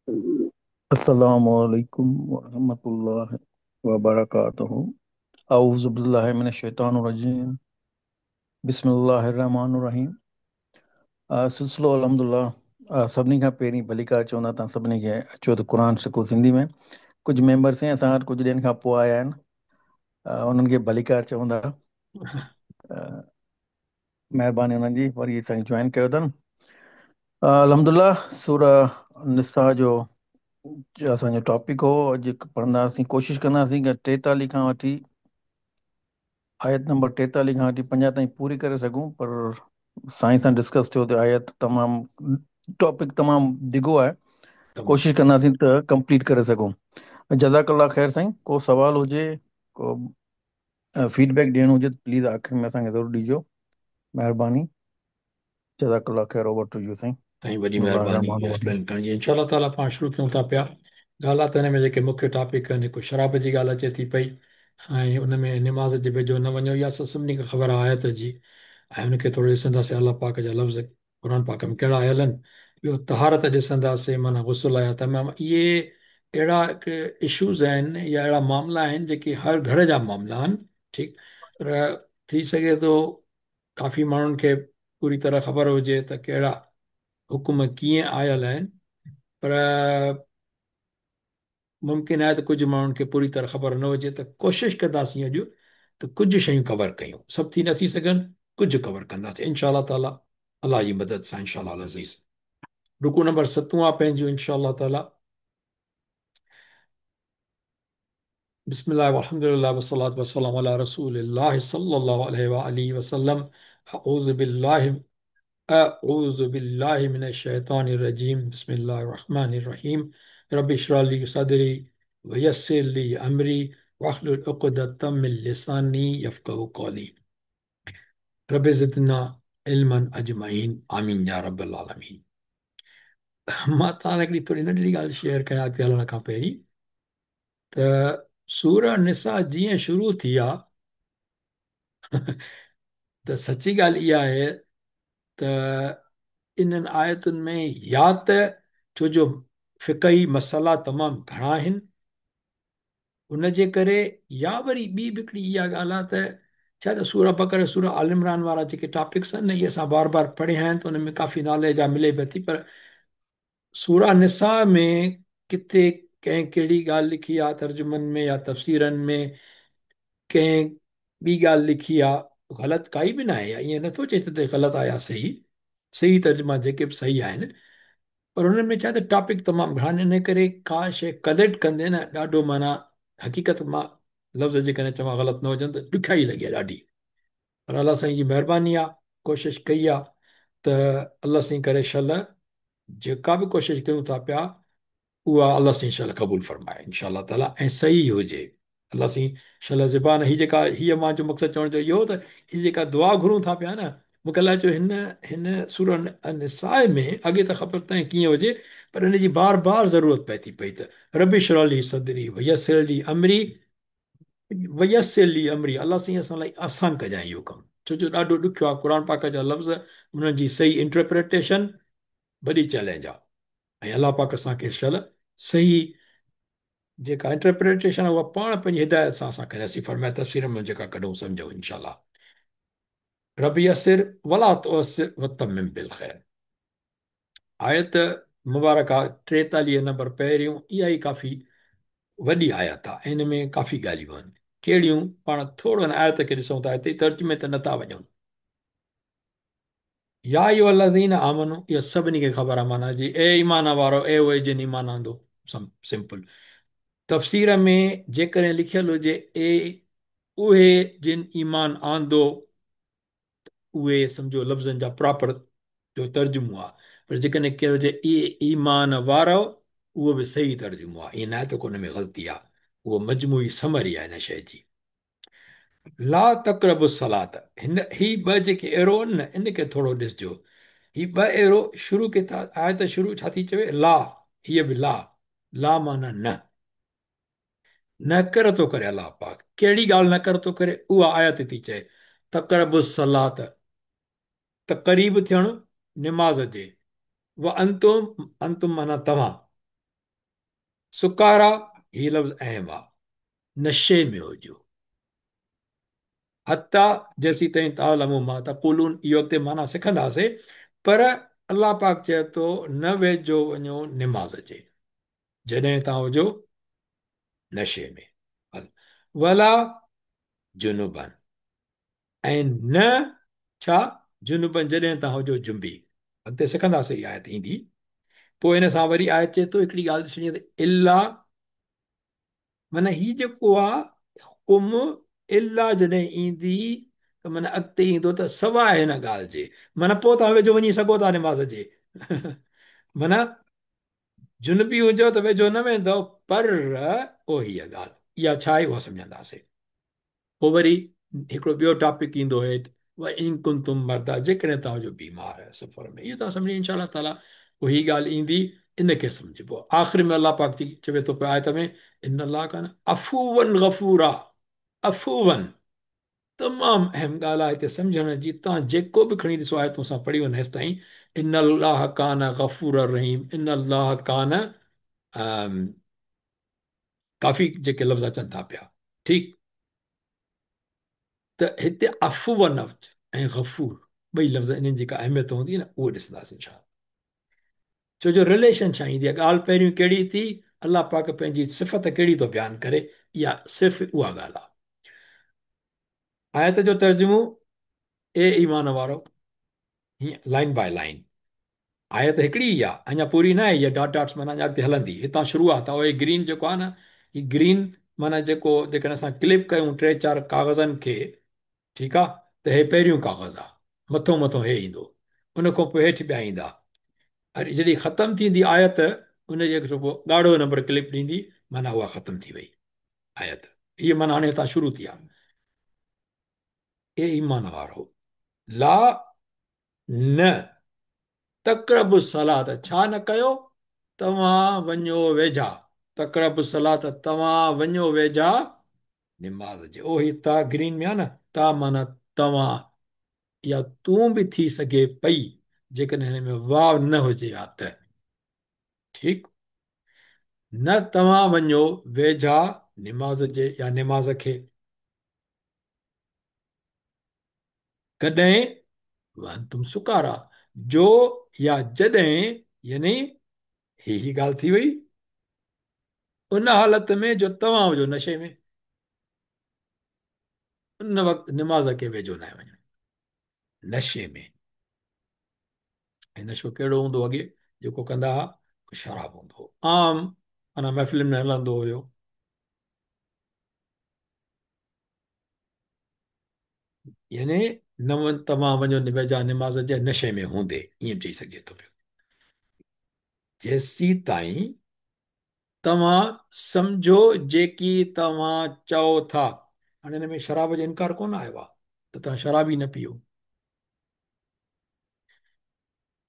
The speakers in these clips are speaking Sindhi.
अस्सलामु अलैकुम वरहमतुल्लाहि वबरकातुहू। अऊज़ु बिल्लाहि मिनश शैतानिर रजीम। बिस्मिल्लाहिर रहमानिर रहीम। सिलसिलो अल्हम्दुलिल्लाह। सभिनी खां पहिरीं भलीकार चवंदा तव्हां सभिनी खे अचो त क़ुर सिखो सिंधी में। कुझु मेंबर्स असां वटि कुझु ॾींहनि खां पोइ आया आहिनि, उन्हनि खे भलीकार चवंदा। महिरबानी उन्हनि जी, वरी असांखे जॉइन कयो अथनि। अल्हम्दुलिल्लाह सूरा निसा जो असांजो टॉपिक हो, अॼु पढ़ंदासीं, कोशिशि कंदासीं की 43 खां वठी आयत नंबर 43 खां वठी 50 ताईं पूरी करे सघूं, पर साईं सां डिस्कस थियो त आयत तमामु टॉपिक तमामु डिघो आहे, कोशिशि कंदासीं त कंप्लीट करे सघूं। जज़ाकल्लाह ख़ैर साईं। को सवाल हुजे, को फीडबैक ॾियणो हुजे त प्लीज़ आख़िर में असांखे ज़रूरु ॾिजो, महिरबानी। जज़ाकल्लाह ख़ैर, ओवर टू you साईं। साईं वॾी महिरबानी एक्सप्लेन करण जी। इंशाअल्लाह ताला पाण शुरू कयूं था पिया। ॻाल्हि आहे त हिन में जेके मुख्य टॉपिक आहिनि, हिकु शराब जी ॻाल्हि अचे थी पई ऐं उन में निमाज़ जे वेझो न वञो, इहा सभिनी खे ख़बर आहे आयत जी, ऐं उनखे थोरो ॾिसंदासीं अलाह पाक जा लफ़्ज़ क़ुर पाक में कहिड़ा आयल आहिनि। ॿियो तहारत ॾिसंदासीं, माना गुसल आया तमामु। इहे अहिड़ा इशूज़ आहिनि या अहिड़ा मामला आहिनि जेके हर घर जा मामला आहिनि, ठीकु। पर थी सघे थो काफ़ी माण्हुनि खे पूरी तरह ख़बर हुजे त कहिड़ा हुकुम कीअं आयल आहिनि, पर मुमकिन आहे त कुझु माण्हुनि खे पूरी तरह ख़बर न हुजे, त कोशिशि कंदासीं अॼु त कुझु शयूं कवर कयूं, सभु थी नथी सघनि, कुझु कवर कंदासीं इंशाअल्लाह ताला, अलाह जी मदद सां इंशाअल्लाह अज़ीज़। रुकू नंबर 7 आहे पंहिंजो इंशाअल्लाह ताला। बिस्मिल्लाह वल्हम्दुलिल्लाह वस्सलातु वस्सलामु अला रसूलिल्लाह सल्लल्लाहु अलैहि व आलिहि वसल्लम। अऊज़ु बिल्लाहि मिनश शैतानिर रजीम। बिस्मिल्लाहिर रहमानिर रहीम। रब्बि इश्रह ली सदरी व यस्सिर ली अमरी वहलुल उक़दतम मिन लिसानी यफ़क़हू क़ौली। रब्बि ज़िदना इल्मन अजमईन, आमीन या रब्बल आलमीन। मां तव्हां सां हिकिड़ी थोरी नंढड़ी ॻाल्हि शेयर कयां अॻिते हलण खां पहिरीं, त सूरा निसा जीअं शुरू थी आहे त सची ॻाल्हि इहा आहे त इन्हनि आयतुनि में या त छो जो फ़िक़ही मसइला तमामु घणा आहिनि उनजे करे, या वरी ॿी बि हिकिड़ी इहा ॻाल्हि आहे त छा त सूरा बकर सूरा आल इमरान वारा जेके टॉपिक्स आहिनि न, इहे असां बार बार पढ़िया आहिनि त उन में काफ़ी नॉलेज आहे, मिले पई थी। पर सूरा निसा में किथे कंहिं कहिड़ी ॻाल्हि लिखी आहे तर्जुमनि में या तफ़सीरनि में, कंहिं ॿी ॻाल्हि लिखी आहे, ग़लति काई बि न आहे, ईअं नथो चए त ग़लति आहे या सही, सही तर्जुमा जेके बि सही आहिनि, पर उन्हनि में छा त टॉपिक तमामु घणा आहिनि, इन करे का शइ कलेक्ट कंदे न ॾाढो, माना हक़ीक़त मां लफ़्ज़ जेकॾहिं चवां ग़लति न हुजनि त ॾुखियाई लॻी आहे ॾाढी। पर अलाह साईं जी महिरबानी आहे, कोशिशि कई आहे त अलाह साईं करे शल जेका बि कोशिशि कयूं था पिया उहा अलाह साईं शल क़बूल फरमाए इंशाअल्लाह ताला, ऐं सही हुजे। अलाह साईं शल ज़बान ही जेका हीअ मुंहिंजो मक़सदु चवण जो इहो त हीअ जेका दुआ घुरूं था पिया न, मूंखे अलाए चयो हिन हिन सूरह निसाए में अॻे त ख़बर त कीअं हुजे, पर हिन जी बार बार ज़रूरत पए थी पई त रबी इश्रह ली सदरी वयस्सिर ली अमरी, वयस्सिर ली अमरी। अलाह साईं असां लाइ आसान कजांइ इहो कमु, छो जो ॾाढो ॾुखियो आहे। क़ुर पाक जा लफ़्ज़ उन्हनि जी सही इंटरप्रिटेशन वॾी चैलेंज आहे, ऐं अलाह पाक असांखे शल सही जेका इंटरप्रिटेशन आहे उहा पाण पंहिंजी हिदायत सां असांखे नसीब फरमाए। तफ़सीर में जेका कढूं सम्झूं इंशाअल्लाह। रब यस्सिर वला तुअस्सिर वतम्मिम बिल ख़ैर। आयत मुबारक 43 नंबर पहिरियों, इहा ई काफ़ी वॾी आयत आहे, हिन में काफ़ी ॻाल्हियूं आहिनि। कहिड़ियूं? पाण थोरो हिन आयत खे ॾिसूं था, हिते तर्जुमे ते नथा वञूं। या अय्युहल्लज़ीना आमनू, इहा सभिनी खे ख़बर आहे, माना जी ए ईमान वारो, ए उहे जिन ईमान आंदो, सिंपल। तफ़सीर में जेकॾहिं लिखियलु हुजे ए उहे जिन ईमान आंदो, उहे सम्झो लफ़्ज़नि जा प्रॉपर जो तर्जुमो आहे। पर जेकॾहिं केरु हुजे ए ईमान वारो, उहो बि सही तर्जुमो आहे, ईअं न आहे त को हुन में ग़लती आहे, उहो मजमूई समरी आहे हिन शइ जी। ला तक़रबु सलात, हिन ही ॿ जेके एरो आहिनि न, इन खे थोरो ॾिसजो। ही ॿ एरो शुरू किथां आयत शुरू छा थी चवे? ला, हीअ बि ला, ला माना न, न कर थो करे अलाह पाक, कहिड़ी ॻाल्हि न कर थो करे उहा आयत थी चए। तक़रबु सलात, त क़रीब थियणु निमाज़ जे, व अंतुम, अंतुम माना तव्हां, سڪارا، هي لفظ اهم آ، نشي ۾ هجو. حتيٰ جيسين تائين تعلموا ما تقولون، اهو اڳتي معنيٰ سکنداسين، پر الله پاڪ چئي ٿو نه ويجهو وڃو نماز جي جڏهن توهان هجو نشي ۾، ولا جنبا، ۽ نه ڇا جنبا جڏهن توهان هجو جنبي. اڳتي سکنداسين اها آيت ايندي. پوء ان سان وري آيت چئي ٿو هڪڙي ڳالهه ڏسڻي ته الا، معنيٰ هي جيڪو آ حڪم الا جڏهن ايندي ته معنيٰ اڳتي ايندو ته سواء هن ڳالهه جي، معنيٰ پوء توهان ويجهو وڃي سگهو ٿا نماز جي، معنيٰ جنبي هجو ته ويجهو نه ويندو، پر پوء هيء ڳالهه اها ڇا آهي اها سمجهنداسين. پوء وري هڪڙو ٻيو ٽاپڪ ايندو هيٺ، وان ڪنتم مرضيٰ، جيڪڏهن توهان جو بيمار آهي سفر ۾، اهو توهان سمجهي انشاء الله تعاليٰ پوء هي ڳالهه ايندي ان کي سمجهبو. آخر ۾ الله پاڪ چوي ٿو پيو آيت ۾ ان الله ڪان عفوا غفورا، عفوا تمام اهم ڳالهه آهي هتي سمجهڻ جي، توهان جيڪو به کڻي ڏسو آيتون اسان پڙهيون آهن هيستائين، ان الله ڪان غفورا رحيم، ان الله ڪان ڪافي جيڪي لفظ اچن ٿا پيا، ٺيڪ ته هتي عفو لفظ ۽ غفور ٻئي لفظ انهن جي ڪا اهميت هوندي نه، اهو ڏسنداسين انشاء الله. ڇو جو رليشن ڇا ايندي آهي، ڳالهه پهريون ڪهڙي ٿي، الله پاڪ پنهنجي صفت ڪهڙي ٿو بيان ڪري، اها صرف اها ڳالهه آهي. آيت جو ترجمو، اي ايمان وارو، هيئن لائن باء لائن آيت هڪڙي ئي آهي، اڃا پوري نه آهي، هيء ڊاٽ ڊاٽس معنيٰ اڃا اڳتي هلندي، هتان شروعات آهي. اهي گرين جيڪو آهي نه، هي گرين معنيٰ جيڪو جيڪڏهن اسان ڪلپ ڪيون ٽي چار ڪاغذن کي، ٺيڪ آهي، ته هي پهريون ڪاغذ آهي، مٿو مٿو هي ايندو، ان کان پوء هيٺ ٻيا ايندا، ۽ جڏهن ختم ٿيندي آيت ان جي پوء ڳاڙهو نمبر ڪلپ ڏيندي، معنيٰ اها ختم ٿي وئي آيت، هيء معنيٰ هاڻي هتان شروع ٿي آهي. اي ايمان وارو، لا نه تقربوا الصلاة ڇا نه ڪيو توهان وڃو ويجها، تقربوا الصلاة توهان وڃو ويجها نماز جي، او هي تا گرين ۾ آ نه، تا معنيٰ توهان يا تون به ٿي سگهي پئي جيڪڏهن هن ۾ واو نه هجي ها ته ٺيڪ، نه توهان وڃو ويجها نماز جي يا نماز کي. ڪڏهن وانتم سڪارا جو يا جڏهن، يعني هي هي ڳالهه ٿي وئي ان حالت ۾ جو توهان هجو نشي ۾، ان وقت نماز کي ويجهو ناهي وڃڻو نشي ۾. ۽ نشو ڪهڙو هوندو اڳي جيڪو ڪندا هئا، شراب هوندو هو عام، معنيٰ محفلن ۾ هلندو هيو. يعني نه توهان وڃو ويجها نماز جي نشي ۾ هوندي، ائين به چئي سگهجي ٿو پيو، جيسين تائين توهان سمجهو جيڪي توهان چئو ٿا. هاڻي هن ۾ شراب جو انڪار ڪونه آيو آهي ته توهان شراب ئي نه پيئو.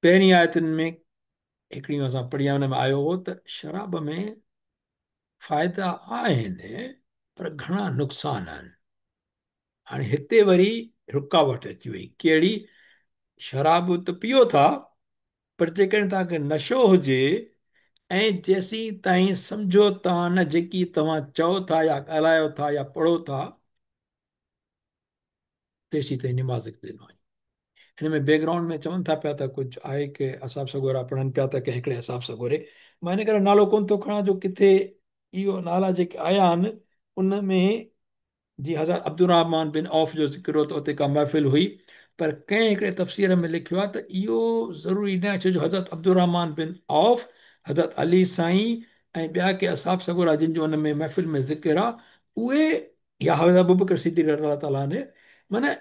پهرين آيتن ۾ هڪڙيون اسان پڙهي ان ۾ آيو هو ته شراب ۾ فائدا آهن پر گهڻا نقصان آهن. هاڻي هتي وري رڪاوٽ اچي وئي، ڪهڙي؟ شراب ته پيئو ٿا پر جيڪڏهن توهان کي نشو هجي ۽ جيسين تائين سمجهو توهان نه جيڪي توهان چئو ٿا يا ڳالهايو ٿا يا پڙهو ٿا تيسين تائين نماز تي نه وڃو. هن ۾ بيڪ گرائونڊ ۾ چون ٿا پيا ته ڪجهه آهي ڪي اصحاب سڳورا پڙهن پيا ته ڪنهن هڪڙي اصحاب سڳوري، مان ان ڪري نالو ڪونه ٿو کڻان جو ڪٿي اهو نالا جيڪي آيا آهن ان ۾ جي حضرت عبدالرحمان بن عوف جو ذڪر هو ته اتي ڪا محفل هئي، پر ڪنهن هڪڙي تفسير ۾ لکيو آهي ته اهو ضروري نه آهي ڇو جو حضرت عبدالرحمان بن عوف، حضرت علي سائين ۽ ٻيا ڪي اصحاب سڳورا جن جو ان ۾ محفل ۾ ذڪر آهي اهي يا حضرت ابوبڪر صديق رضي الله تعالٰي عنه، معنيٰ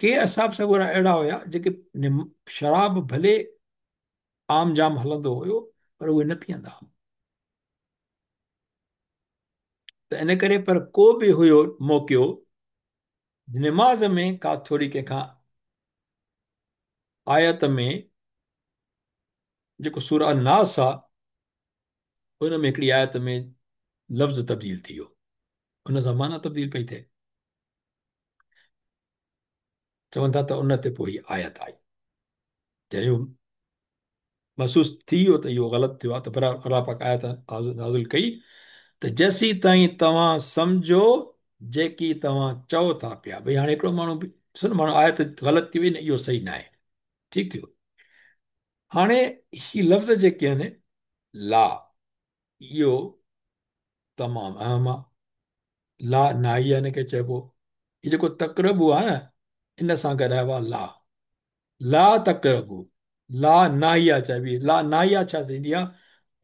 ڪي اصحاب سڳورا اهڙا هيا جيڪي شراب ڀلي عام جام هلندو هيو پر اهي نه پيئندا هئا ته ان ڪري پر ڪو به هيو موقعو نماز ۾ ڪا ٿوري ڪنهن کان آيت ۾ جيڪو سورة الناس آ ان ۾ هڪڙي آيت ۾ لفظ تبديل ٿي ويو ان سان معنيٰ تبديل پئي ٿئي چون ٿا ته ان تي پوء هي آيت آئي جڏهن محسوس ٿي ويو ته اهو غلط ٿيو آهي ته پر الله پاڪ آيت نازل ڪئي ته جيسين تائين توهان سمجهو جيڪي توهان چئو ٿا پيا. ڀئي هاڻي هڪڙو ماڻهو ڏسو نه، ماڻهو آيت غلط ٿي وئي نه، اهو صحيح نه آهي. ٺيڪ ٿيو. هاڻي هي لفظ جيڪي آهن لا، اهو تمام اهم آهي. لا ناهيه هن کي چئبو. هي جيڪو تقربو آهي نه، ان سان گڏ آيو آهي لا. لا تقربو، لا ناهيه چئبي. لا ناهيه ڇا ٿيندي آهي؟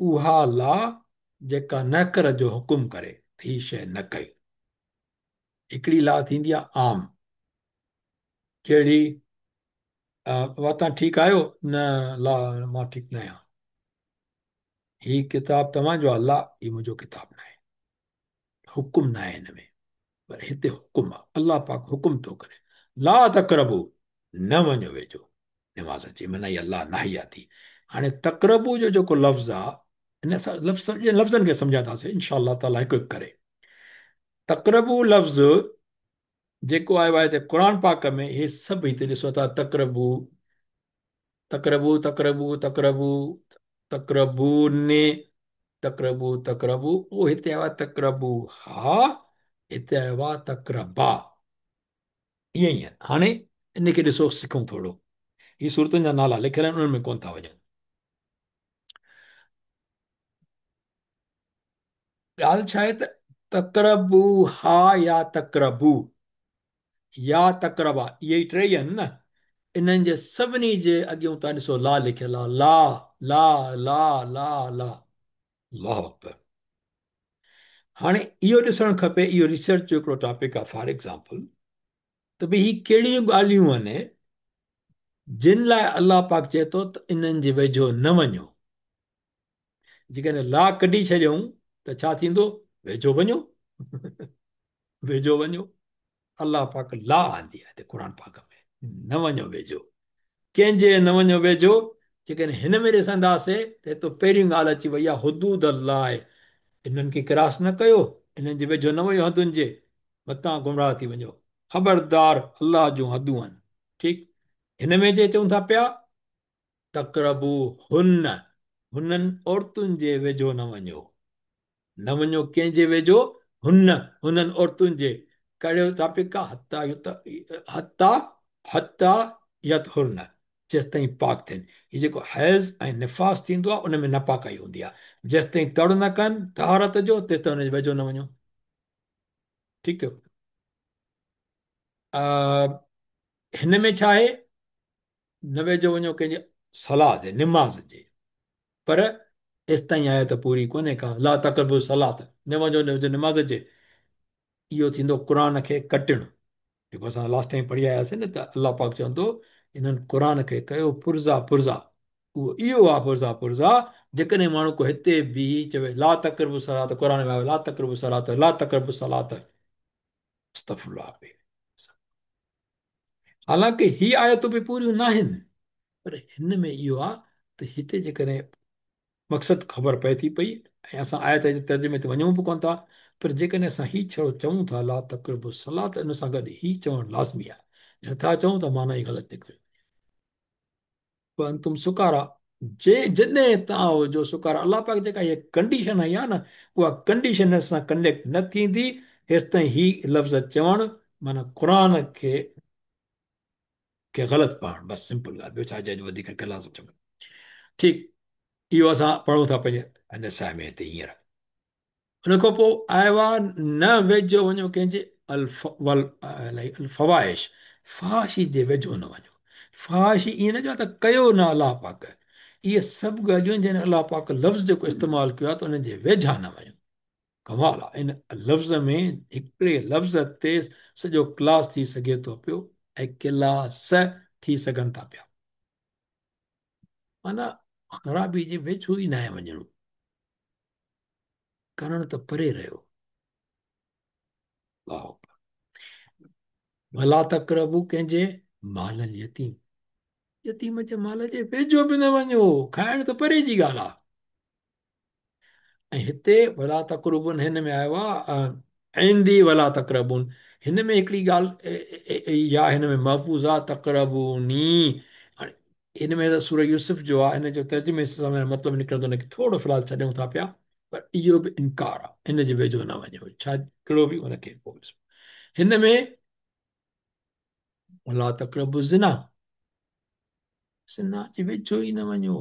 اها لا جيڪا نه ڪر جو حڪم ڪري ته هي شيء نه ڪيو. هڪڙي لا ٿيندي آهي عام، ڪهڙي؟ واتان ٺيڪ آهيو؟ نه، لا مان ٺيڪ نه آهيان. هي ڪتاب توهان جو آهي، لا هي منهنجو ڪتاب نه آهي. حڪم نه آهي هن ۾، پر هتي حڪم آهي. الله پاڪ حڪم ٿو ڪري، لا تقربو، نه وڃو ويجهو نماز جي، معنيٰ اها لا ناهيه ٿي. هاڻي تقربو جو جيڪو لفظ آهي، ان سان لفظ سمجهي، لفظن کي سمجهنداسين انشاء الله تعاليٰ هڪ هڪ ڪري. تقربو لفظ جيڪو آيو آهي هتي قرآن پاڪ ۾، هي سڀ هتي ڏسو ٿا، تقربو، تقربو، تقربو، تقربو، تقربون، تقربو، تقربو، اهو هتي آيو آهي تقربو ها، هتي آيو آهي تقربا، ائين ئي آهن. هاڻي ان کي ڏسو، سکون ٿورو. هي سورتن جا نالا لکيل آهن، انهن ۾ ڪونه ٿا وڃن. ڳالهه ڇا آهي ته تقربو ها يا تقربو يا تقربا، اهي ئي ٽي ئي آهن نه. انهن جي سڀني جي اڳيون تان ڏسو لا لکيل آهي، لا لا لا لا لا. الله اڪبر. هاڻي اهو ڏسڻ کپي، اهو ريسرچ جو هڪڙو ٽاپڪ آهي فار ايگزامپل، ته ڀئي هي ڪهڙيون ڳالهيون آهن جن لاء الله پاڪ چئي ٿو ته انهن جي ويجهو نه وڃو. جيڪڏهن لا ڪڍي ڇڏيون ته ڇا ٿيندو؟ ويجهو وڃو، ويجهو وڃو. الله پاڪ لا آندي آهي هتي قرآن پاڪ ۾، نه وڃو ويجهو. ڪنهن جي نه وڃو ويجهو؟ جيڪڏهن هن ۾ ڏسنداسين ته هتو پهرين ڳالهه اچي وئي آهي حدود الله، انهن کي ڪراس نه ڪيو، انهن جي ويجهو نه وڃو، حدن جي متان گمراهه ٿي وڃو. خبردار، الله جون حدون آهن. ٺيڪ، هن ۾ جي چئون ٿا پيا تقربو هن، هنن عورتن جي ويجهو نه وڃو. نه وڃو ڪنهن جي ويجهو؟ هن، هنن عورتن جي. ڪهڙو ٽاپڪ آ؟ حتيٰ حتيٰ حتيٰ يطهرن، جيستائين پاڪ ٿين. هي جيڪو حيض ۽ نفاس ٿيندو آ، ان ۾ ناپاڪائي هوندي آ. جيستائين تڙ نه ڪن طهارت جو، تيستائين انهن جي ويجهو نه وڃو. ٺيڪ ٿيو. هن ۾ ڇا آهي؟ نه ويجهو وڃو ڪنهن جي صلاة جي، نماز جي، پر ايستائين آيت پوري ڪونهي ڪا، لا تقربوا الصلاة، نه وڃو ويجهو نماز جي، اهو ٿيندو قرآن کي ڪٽڻ، جيڪو اسان لاسٽ ٽائيم پڙهي آياسين نه ته الله پاڪ چوندو انهن قرآن کي ڪيو پرزا پرزا، اهو اهو آ پرزا پرزا، جيڪڏهن ماڻهو ڪو هتي بيهي چوي لا تقربوا الصلاة، قرآن ۾ آيو لا تقربوا الصلاة، لا تقربوا الصلاة، استغفر الله. حالانڪه هي آيتون به پوريون ناهن، پر هن ۾ اهو آهي ته هتي جيڪڏهن مقصد خبر پئي ٿي پئي ۽ اسان آيت جي ترجمي تي وڃون به ڪونه ٿا، پر جيڪڏهن اسان هي ڇڙو چئون ٿا لا تقربوا الصلاة ته ان سان گڏ هي چوڻ لازمي آهي، نٿا چئون ته معنيٰ ئي غلط نڪري وڃي. وانتم سڪارا، جي جڏهن توهان هجو سڪارا، الله پاڪ جيڪا هيء ڪنڊيشن هنئي آهي نه، اها ڪنڊيشن هن سان ڪنيڪٽ نه ٿيندي هيستائين هي لفظ چوڻ معنيٰ قرآن کي کي غلط پڙهڻ، بس سمپل ڳالهه، ٻيو ڇا چئجي وڌيڪ ڪلاس چوڻ. ٺيڪ، اهو اسان پڙهون ٿا پنهنجي نساء ۾ هتي هينئر. ان کان پوء آيو آ نه ويجهو وڃو ڪنهن جي الفواحش، فحاشي جي ويجهو نه وڃو. فحاشي ائين نه چوان ته ڪيو نه الله پاڪ، اهي سڀ ڳالهيون جن الله پاڪ لفظ جيڪو استعمال ڪيو آ ته انهن جي ويجها نه وڃو. ڪمال آ ان لفظ ۾ هڪڙي لفظ تي سڄو ڪلاس ٿي سگهي ٿو پيو ۽ ڪلاس ٿي سگهن ٿا پيا. معنيٰ خرابي جي ويجهو ئي ناهي وڃڻو. ڪرڻ ته پري رهيو. الله اڪبر. ولا تقربو ڪنهن جي مال اليتيم، يتيم جي مال جي ويجهو به نه وڃو، کائڻ ته پري جي ڳالهه آهي. ۽ هتي ولا تقربون هن ۾ آيو آهي عندي ولا تقربون، هن ۾ هڪڙي ڳالهه يا هن ۾ محفوظ آهي تقربوني. هاڻي हिन में त सूरह यूसुफ जो आहे, हिन जो तर्जुमे सां मतिलबु निकिरंदो, हिनखे थोरो फ़िलहालु छॾियूं था पिया, पर इहो बि इनकार आहे, हिन जे वेझो न वञो, छा कहिड़ो बि उनखे पोइ हिन में ला तक़रबु ज़िना, ज़िना जे वेझो ई न वञो,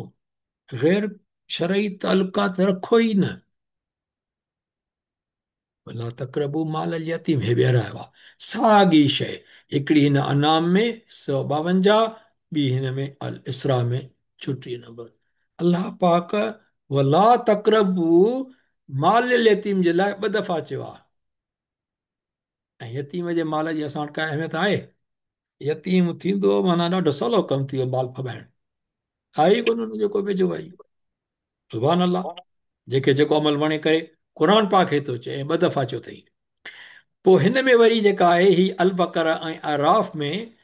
ग़ैर शरई तालुकात रखो ई न। ला तक़रबू माल यतीम, हे ॿीहर आयो आहे, साॻी शइ, हिकिड़ी हिन अनाम में 152, ॿी हिन में अल इसरा में 36 नंबर। अलाह पाक वला तक़रबू माल यतीम जे लाइ ॿ दफ़ा चयो आहे। ऐं यतीम जे माल जी असां वटि का अहमियत आहे? यतीम थींदो माना ॾाढो सवलो कमु थी वियो माल फॿाइण, आहे ई कोन हुनजो को वेझो भाई। सुभान अलाह, जेके जेको अमल वणे करे, क़ुर पाक हे थो चए, ॿ दफ़ा चयो अथई। पोइ हिन में वरी जेका आहे ही अल-बकरा ऐं आराफ में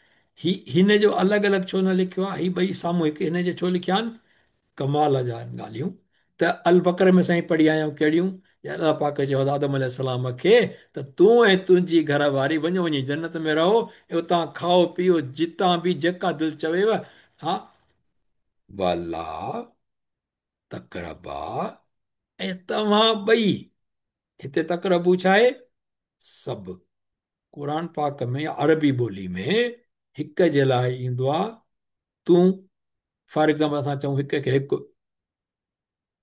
ही हिन जो अलॻि अलॻि छो न लिखियो आहे, ही ॿई साम्हूं हिकु हिन जे छो लिखिया आहिनि? कमाल जा आहिनि ॻाल्हियूं। त अल-बकर में साईं पढ़ी आया आहियूं कहिड़ियूं? अलाह पाक चयो आदम अलैहिस्सलाम खे त तूं ऐं तुंहिंजी घरवारी वञो वञी जन्नत में रहो ऐं उतां खाओ पियो जितां बि जेका दिलि चवेव। हा वला तकरबा, ऐं तव्हां ॿई, हिते तकरबू छा आहे? सभु। क़ुर पाक में अरबी ॿोली में हिक जे लाइ ईंदो आहे तूं, फॉर एग्ज़ाम्पल असां चऊं हिक खे हिकु,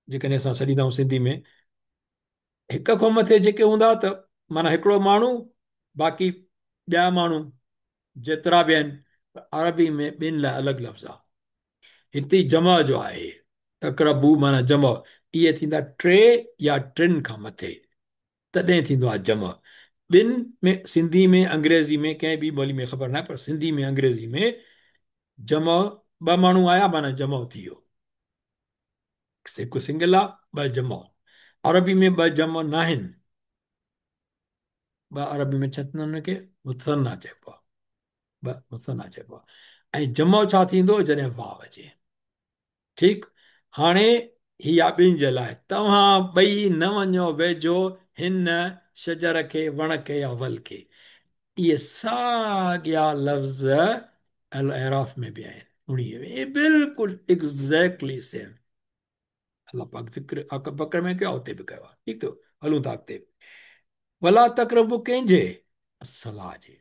जेकॾहिं असां सॾींदा आहियूं सिंधी में, हिक खां मथे जेके हूंदा त माना हिकिड़ो माण्हू, बाक़ी ॿिया माण्हू जेतिरा बि आहिनि, अरबी में ॿिनि लाइ अलॻि लफ़्ज़ आहे। हिते जमा जो आहे तकरबू माना जमा, इहे थींदा टे या टिनि खां मथे, तॾहिं थींदो आहे जमा। ॿिनि में सिंधी में अंग्रेज़ी में कंहिं बि ॿोली में ख़बर न आहे, पर सिंधी में अंग्रेज़ी में जमा ॿ माण्हू आया माना जमा थी वियो, हिकु सिंगल आहे, ॿ जमा। अरबी में ॿ जमा न आहिनि, ॿ अरबी में छा थींदा हुनखे मुसन्ना चइबो आहे, ॿ मुसन्ना चइबो आहे। ऐं जमो छा थींदो जॾहिं वाव अचे। ठीकु, हाणे हीअ आहे ॿिनि जे लाइ, तव्हां ॿई न वञो वेझो हिन शजर खे, वण खे या वल खे। इहे साॻिया लफ़्ज़ अल एराफ में बि आहिनि, उणिवीह में बिल्कुलु एग्ज़ैक्टली सेम। अलाह पाक ज़िक्र बकर में कयो आहे, उते बि कयो आहे। ठीकु थियो, हलूं था अॻिते। वला तकरबू कंहिंजे? सलाह जे।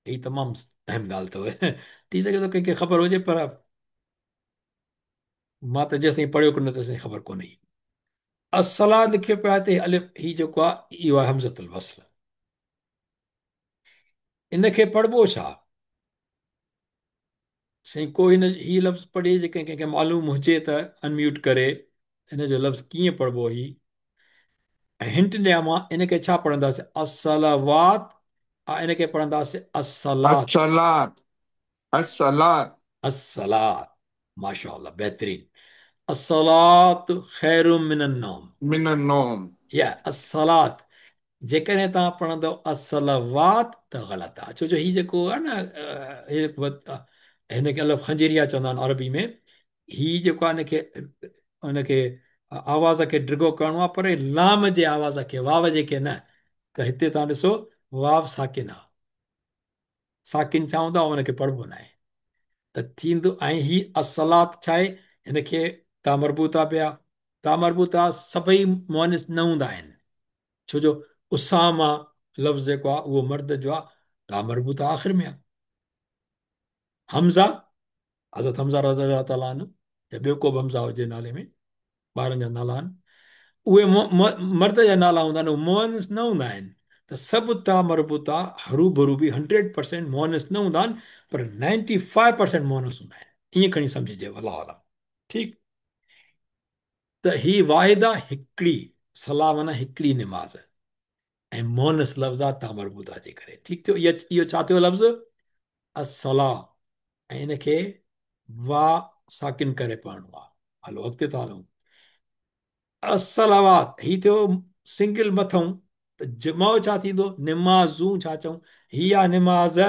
हीअ तमामु अहम ॻाल्हि अथव, थी सघे थो कंहिंखे ख़बर हुजे, पर मां त जेसि ताईं पढ़ियो कोन्हे तेसि ताईं ख़बर कोन्हे। असला लिखियो पियो आहे त अलिफ, हीउ जेको आहे इहो आहे हमज़तुल वस्ल। इनखे पढ़िबो छा साईं? को हिन हीउ लफ़्ज़ पढ़े, जे कंहिं कंहिंखे मालूम हुजे त अनम्यूट करे, हिन जो लफ़्ज़ कीअं पढ़िबो? ही ऐं हिंट ॾियां मां, इनखे छा पढ़ंदासीं? असलवात, इनखे पढ़ंदासीं असलात। अस्सलात, अस्सलात, अस्सलात, माशाअल्लाह बेहतरीन। अस्सलात ख़ैरुम मिनन नौम, मिनन नौम। या अस्सलात जेकॾहिं तव्हां पढ़ंदव असलवात त ग़लति आहे, छो जो हीउ जेको आहे न, हिनखे अलफ़ खंजरिया चवंदा आहिनि अरबी में। हीउ जेको आहे हुनखे आवाज़ खे डिघो करिणो आहे, पर लाम जे आवाज़ खे, वाव जे न। त हिते तव्हां ॾिसो वाव साकिन आहे, साकिन छा हूंदो आहे हुनखे पढ़िबो न आहे, त थींदो। ऐं हीअ असलात छा आहे? हिनखे ता मरबूता पिया, ता मरबूता सभई मुअनिस न हूंदा आहिनि, छो जो उसामा लफ़्ज़ जेको आहे उहो मर्द जो आहे, ता मरबूता आख़िर में आहे। हमज़ा, हज़रत हमज़ा रज़ी अल्लाह ताला अन्हु, या ॿियो को बि हमज़ा हुजे नाले में, ॿारनि जा नाला आहिनि, उहे मर्द जा नाला हूंदा आहिनि, उहे मुअनिस न हूंदा आहिनि। त सभु ता मरबूता हरू भरू बि 100% मुअनिस न हूंदा आहिनि, पर 95% मुअनिस हूंदा आहिनि, ईअं खणी सम्झिजे, अलाह आलम। ठीकु, त हीअ वाहिद आहे हिकिड़ी सलाह माना हिकिड़ी निमाज़, ऐं मुअनिस लफ़्ज़ आहे ता मरबूता जे करे। ठीकु थियो, इहो छा थियो लफ़्ज़? असला, ऐं इनखे वा साकिन करे पढ़णो आहे। हलो अॻिते था हलूं। असलावात, हीअ थियो सिंगल मथऊं, त जमाओ छा थींदो? निमाज़ूं छा चऊं? हीअ आहे निमाज़,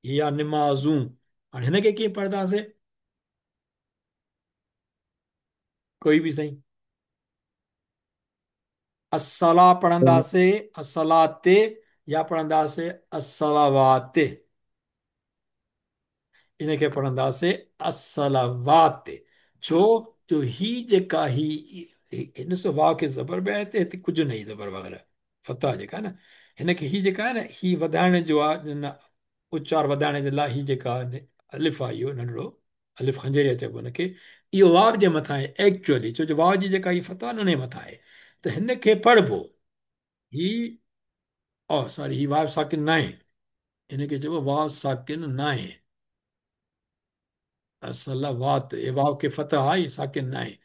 हीअ आहे निमाज़ूं। हाणे हिनखे कीअं पढ़ंदासीं? कोई बि सही असला पढ़ंदासीं, असलाते, या पढ़ंदासीं असलावाते? इन खे पढ़ंदासीं अस्सलावात। छो जो ही जेका ही ॾिसो वाव खे ज़बर बि आहे हिते, हिते कुझु न ज़बर वग़ैरह फतह जेका आहे न, हिनखे ही जेका आहे न, ही वधाइण जो आहे, न उचार वधाइण जे लाइ ही जेका अलिफ आहे, इहो नंढड़ो अलिफ खंजरिया चइबो हुनखे, इहो वाव जे मथां आहे एक्चुअली, छो जो वाव जी जेका हीअ फतह आहे न उन जे मथां आहे, त हिनखे पढ़िबो ही, ओ सॉरी, ही वाव साकिन न आहे, हिनखे चइबो वाव साकिन न आहे। असलवात, हे वाव खे फतह आहे, साकिन न आहे।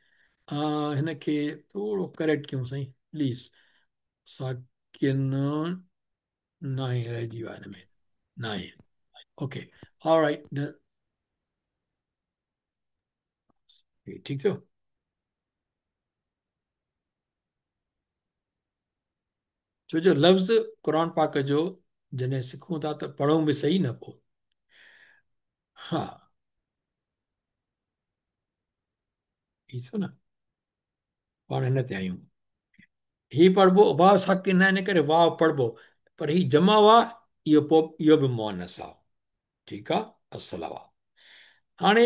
हिनखे थोरो करेक्ट कयूं साईं प्लीज़, साकिन न आहे, रहिजी वियो आहे हिन में, न आहे। ओके, ऑलराइट, ठीकु थियो। छो जो लफ़्ज़ क़ुर पाक जो जॾहिं सिखूं था त पढ़ूं बि सही न पोइ, हा ॾिसो न, पाण हिन ते आहियूं। ही पढ़िबो वाव साकिन न आहे, इन करे वाव पढ़िबो, पर ही जमा आहे, इहो पोइ इहो बि मुअन्नस आहे, ठीकु आहे। अस्सलाम। हाणे